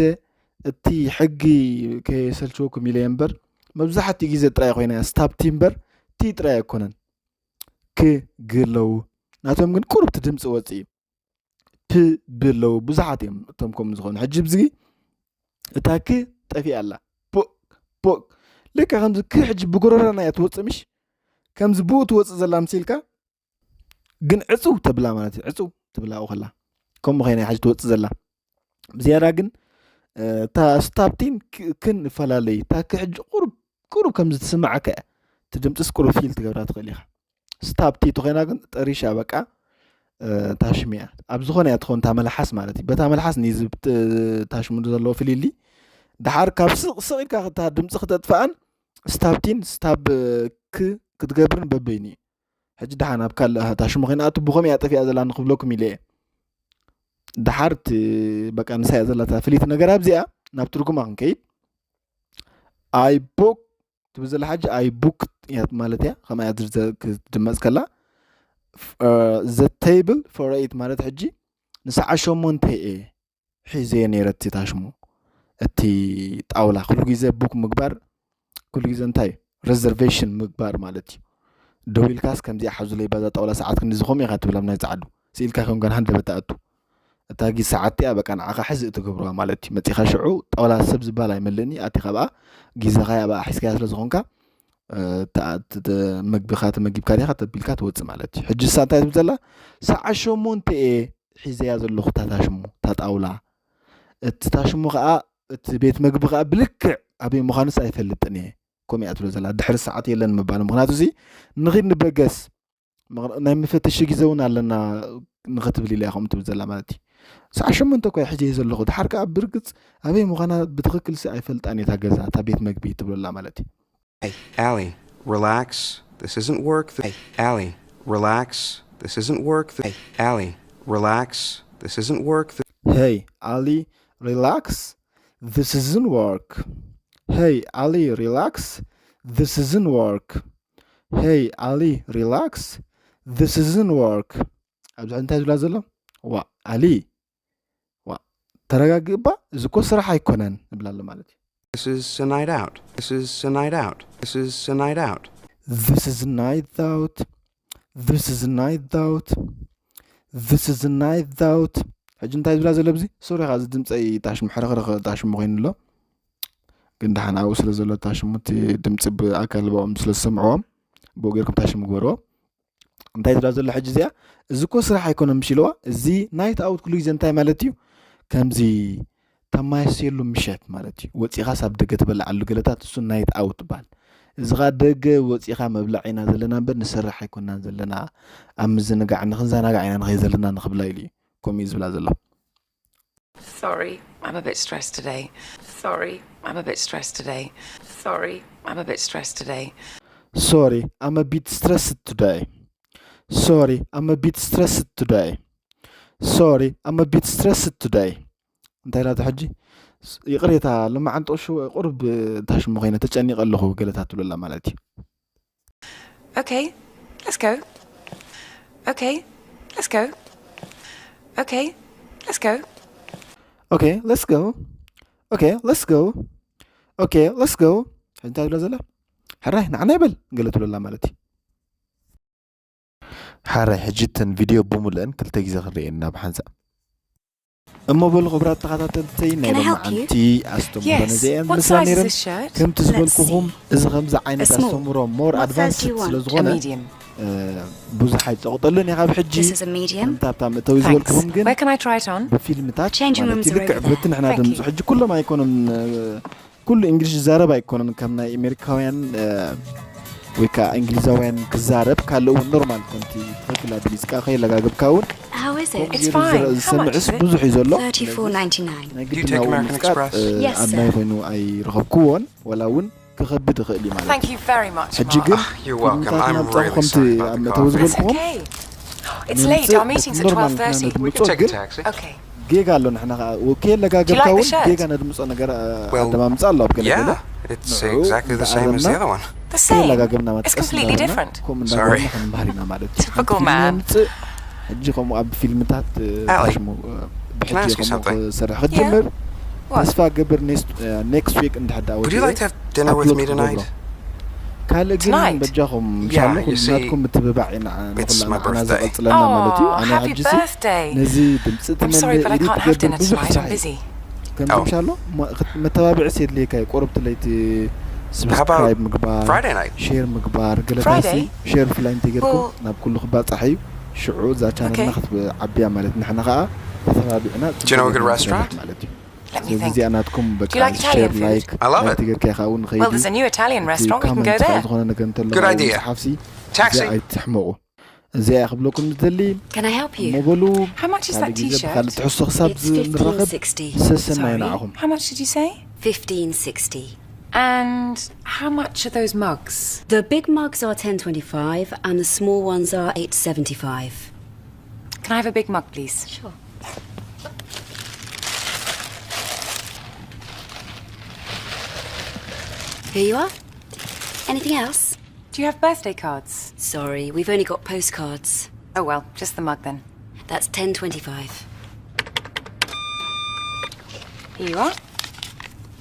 እቲ ሕጊ ከየሰልችወኩም ኢለ እምበር መብዛሕትኡ ግዜ ጥራይ ኮይና እያ። ስታብ ቲ እምበር ቲ ጥራይ ኣይኮነን። ክ ግለዉ ናቶም ግን ቁሩብ እቲ ድምፂ ወፅእ እዩ። ፕ ብለዉ ብዙሓት እዮም እቶም ከምኡ ዝኾኑ። ሕጂ ብዝጊ እታ ክ ጠፊኣ ኣላ። ፖ ፖ ልክዕ ከምዚ ክ ሕጂ ብጎረሮና እያ ትወፅእ ምሽ? ከምዚ ብኡ ትወፅእ ዘላ ምሲልካ ግን ዕፅው ተብላ ማለት እዩ። ዕፅው ትብላ ኣብኡ ከላ ከምኡ ኮይና እያ ሕጂ ትወፅእ ዘላ። ብዝያዳ ግን እታ ስታብቲን ክን እፈላለይ እታ ክ ሕጂ ቁሩብ ቁሩብ ከምዚ ትስምዓካ እያ። እቲ ድምፅስ ቁሩብ ፊል ትገብራ ትኽእል ኢኻ። ስታብ ቲ ተኾይና ግን ጠሪሻ በቃ ታሽምያ ኣብ ዝኾነ እያ ትኸውን እታ መልሓስ ማለት እዩ። በታ መልሓስ ንዝብ ታሽሙ ዘለዎ ፍሊሊ ድሓር ካብ ስቕ ስቕ ኢልካ እታ ድምፂ ክተጥፍኣን ስታብ ቲን ስታብ ክ ክትገብርን በበይኑ እዩ። ሕጂ ደሓን ኣብ ካልእ ታሽሙ ኮይና ኣቱ ብኸም እያ ጠፊኣ ዘላ ንክብለኩም ኢለ እየ። ድሓር እቲ በቃ ንሳ እያ ዘላታ ፍልይቲ ነገር ኣብዚኣ ናብ ትርጉማ ክንከይድ። ኣይ ቦክ ትብል ዘላ ሕጂ ኣይ ቡክ እያ ማለት እያ። ከምኣ እያ ክትድመፅ ከላ ዘ ቴብል ፎር ኤይት ማለት ሕጂ ንሰዓ ሸሞንተ እየ ሒዘዮ ነይረ እቲ ታሽሙ እቲ ጣውላ ኩሉ ግዜ ቡክ ምግባር ኩሉ ግዜ እንታይ ሬዘርቬሽን ምግባር ማለት እዩ። ደው ኢልካስ ከምዚኣ ሓዙለይ ባዛ ጣውላ ሰዓት ክንዲ ዝኾም ኢኻ ትብል ኣብ ናይ ፃዕዱ ስኢልካ ከም ጋን ሃንደበት ትኣቱ እታ ጊዝ ሰዓት እቲኣ በቃ ንዓኻ ሕዚ እትገብርዋ ማለት እዩ። መፂኻ ሽዑ ጣውላ ሰብ ዝበሃል ኣይመልእን እዩ። ኣቲኻ ብኣ ጊዘኻ እያ ብኣ ሒዝካያ ስለ ዝኾንካ መግብኻ ተመጊብካ ዲኻ ተቢልካ ትወፅእ ማለት እዩ። ሕጂ እሳ እንታይ ትብል ዘላ ሰዓ ሸሞንተ እየ ሒዘያ ዘለኹ እታ ታሽሙ እታ ጣውላ እቲ ታሽሙ ከዓ እቲ ቤት መግቢ ከዓ ብልክዕ ኣበይ ምዃንስ ኣይፈልጥን እየ ከምኡ እያ ትብሎ ዘላ ድሕሪ ሰዓት የለን ምባል ምክንያቱ እዚ ንኺድ ንበገስ ናይ መፈተሺ ግዜ እውን ኣለና ንኽትብል ኢላ ከምኡ ትብል ዘላ ማለት እዩ። ሰዓ ሸሞንተ እኳ ሕጂ እየ ዘለኹ ድሓር ከዓ ብርግፅ ኣበይ ምዃና ብትኽክል ሲ ኣይፈልጣን እየ እታ ገዛ እታ ቤት መግቢ ትብለላ ማለት እዩ። Hey, Allie, relax. This isn't work. Th- hey, Allie, relax. This isn't work. Th- hey, Allie, relax. This isn't work. Th- Hey, Ali, relax. This isn't work. Hey, Ali, relax. This isn't work. Hey, Ali, relax. This isn't work. ኣብዚ እንታይ ዝብላ ዘሎ? ዋ፣ ኣሊ፣ ዋ፣ ተረጋግእ እባ፣ እዚ እኮ ስራሕ ኣይኮነን ይብላ ኣሎ ማለት እዩ። This is a night out. This is a night out. This is a night out. This is a night out. This is a night out. This is a night out. ሕጂ እንታይ ዝብላ ዘሎ ኣብዚ? ሶሪ፣ እዚ ድምፀይ ታሽሙ ሕርኽርኽ ታሽሙ ኮይኑ ኣሎ። ግን ደሓን ኣብኡ ስለ ዘሎ ታሽሙ እቲ ድምፂ ብኣካል ብኦም ስለ ዝሰምዕዎም ብኡ ጌርኩም ታሽሙ ግበርዎ። እንታይ ዝብላ ዘሎ ሕጂ እዚኣ? እዚ እኮ ስራሕ ኣይኮነን ምሽ ኢልዋ። እዚ ናይት ኣውት ኩሉ ግዜ እንታይ ማለት እዩ? ከምዚ ተማየስየሉ ምሸት ማለት እዩ። ወፂኻስ ኣብ ደገ ትበልዓሉ ገለታት እሱ ናይት ኣውት ይበሃል። እዚ ኸዓ ደገ ወፂኻ ምብላዕ ኢና ዘለና እምበር ንሰርሕ ኣይኮናን ዘለና። ኣብ ምዝንጋዕ ንክንዘናጋዕ ኢና ንኸይድ ዘለና ንኽብላ ኢሉ እዩ ከምኡ እዩ ዝብላ ዘሎ። Sorry, I'm a bit stressed today. Sorry, I'm a bit stressed today. Sorry, I'm a bit stressed today. Sorry, I'm a bit stressed today. Sorry, I'm a bit stressed today. Sorry, I'm a bit stressed today. እንታይ ኢላቶ ሕጂ? ይቕሬታ፣ ልማዓንጦ ሽወ ቁሩብ ታሽሙ ኮይነ ተጨኒቐ ኣለኹ ገለታት ትብለላ ማለት እዩ። Okay, let's go. Okay, let's go. Okay, let's go. Okay, let's go. Okay, let's go. Okay, let's go. ሕጂ እንታይ ትብላ ዘላ? ሕራይ ንዓና ይበል ገለ ትብለላ ማለት እዩ። ሓራይ ሕጂ እተን ቪድዮ ብምልአን ክልተ ግዜ ክንርእየን ኢና ብሓንሳእ። እሞ በሉ ክቡራት ተኸታተልተይ ናይ ሎማዓንቲ ኣስተምህሮ ነዚአን ምስላ ነይረን። ከምቲ ዝበልኩኹም እዚ ከምዚ ዓይነት ኣስተምህሮ ሞር ኣድቫንስድ ስለ ዝኾነ ብዙሕ ኣይፀቕጠሉን እየ ካብ ሕጂ። ከምታ ኣብታ መእተዊ ዝበልኩኹም ግን ብፊልምታት ማለት ልክዕ በቲ ንሕና ድምፁ ሕጂ ኩሎም ኣይኮኑን ኩሉ እንግሊሽ ዝዛረብ ኣይኮነን ከም ናይ ኣሜሪካውያን ወይ ከዓ እንግሊዛውያን ክዛረብ ካልእ እውን ኖርማል ከምቲ ትኽክል ኣድሚፅካ ከየለጋገብካ እውን ዝሰምዕስ ብዙሕ እዩ ዘሎ። ናይ ግድና እውን ምፅቃጥ ኣድላይ ኮይኑ ኣይረኸብክዎን ወላ እውን ክኸብድ ይኽእል እዩ ማለት እዩ። ሕጂ ግን ፊልምታት ናምፃኹ ከምቲ ኣብ መእተዊ ዝበልኩኹም ኖርማል ንሕና ነድምፆ ግን ጌጋ ኣሎ ንሕና ከዓ ከየለጋገብካ እውን ጌጋ ነድምፆ ነገር ኣደማምፃ ኣሎ ኣብ ገለገለ ንዑ እንዳኣረምና ከየለጋገብና መጥቀስ እንዳገበርና ከምኡ እንዳገበርና ክንምሃር ኢና ማለት እዩ። ሓንቲ ፊልም የምፅእ ሕጂ ከምኡ ኣብ ፊልምታት Allie, ሽሙ can I ask you ብሕጂ something? ከምኡ ክሰርሕ ክጅምር What? ተስፋ ገብር ኔክስት ዊክ እንድሕር ደኣ Would you like to have dinner with me tonight? ካልእ ግን Tonight? በጃኹም Yeah, ሻሎ you see, ኩልናትኩም ምትብባዕ ኢና it's my ንኹልና birthday. ዘቐፅለና ማለት እዩ Oh, ኣነ happy ሕጂሲ birthday. ነዚ ድምፂ እቲ I'm sorry, መለ but I ኤዲት can't have ክገብር dinner ብዙሕ tonight. ስራሕ I'm እዩ busy. ከምዚ Oh. ሻሎ ሞ- ክት- መተባብዒ የድልየካ እዩ ቁርብቲ ለይቲ How about ስብስክራይብ ምግባር Friday night? ሼር ምግባር ገለታይሲ Friday? ሼር ፍላይ እንተጌርኩም Well- ናብ ኩሉ ክባፃሕ እዩ ሽዑ እዛ ቻነልና Okay. ክትዓብያ ማለት ንሕና ከዓ ተተባቢዕና Do you know a good restaurant? ማለት እዩ Let me ስለዚ think. እዚኣ ናትኩም Do you like Italian food? ላይክ I love it. እንተጌርካ ካብኡ Well, ንኸይድ there's a new Italian restaurant. We can go there. ዝኾነ ነገር እንተሎ Good idea. ሓፍሲ Taxi. ኣይትሕመቑ እዚኣ ክብለኩም ዝደሊ Can I help you? ሞበሉ How much is that ካልእ ግዜ t-shirt? ብካልእ ትሕዝቶ ክሳብ It's ዝንራኸብ fifteen sixty. ሰሰናዩ Sorry. ንዓኹም How much did you say? Fifteen sixty. And how much are those mugs? The big mugs are ten twenty-five and the small ones are eight seventy-five. Can I have a big mug, please? Sure. Here you are. Anything else? Do you have birthday cards? Sorry, we've only got postcards. Oh well, just the mug then. That's ten twenty-five. Here you are.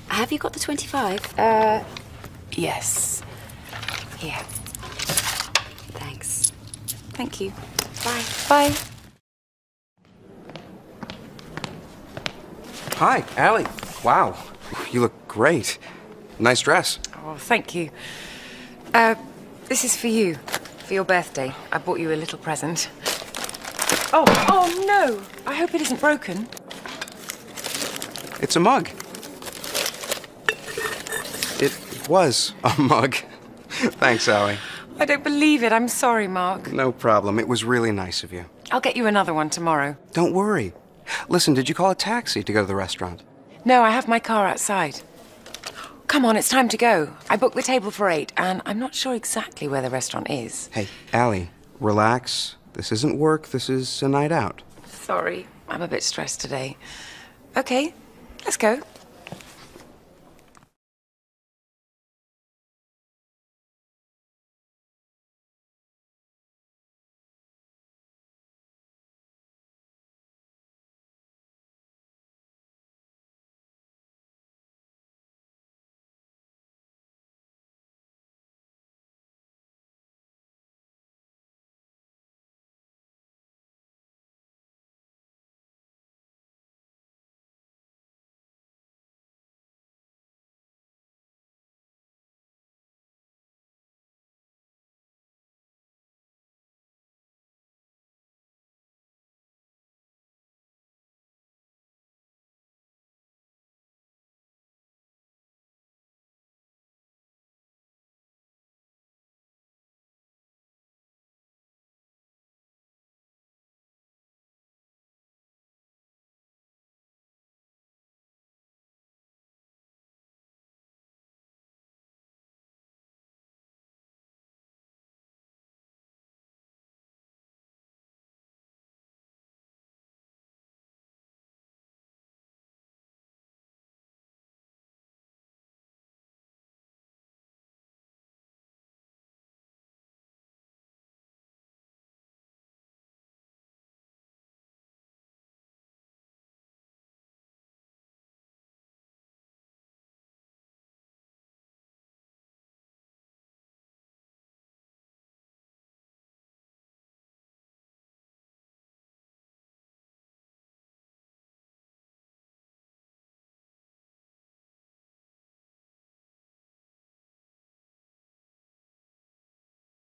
Have you got the twenty-five? Uh, yes. Here. Thanks. Thank you. Bye. Bye. Hi, Allie. Wow, you look great. Nice dress. Oh, thank you. Uh, this is for you, for your birthday. I bought you a little present. Oh, oh no! I hope it isn't broken. It's a mug. It was a mug. Thanks, Allie. I don't believe it. I'm sorry, Mark. No problem. It was really nice of you. I'll get you another one tomorrow. Don't worry. Listen, did you call a taxi to go to the restaurant? No, I have my car outside. Come on, it's time to go. I booked the table for eight, and I'm not sure exactly where the restaurant is. Hey, Allie, relax. This isn't work. This is a night out. Sorry, I'm a bit stressed today. Okay, let's go.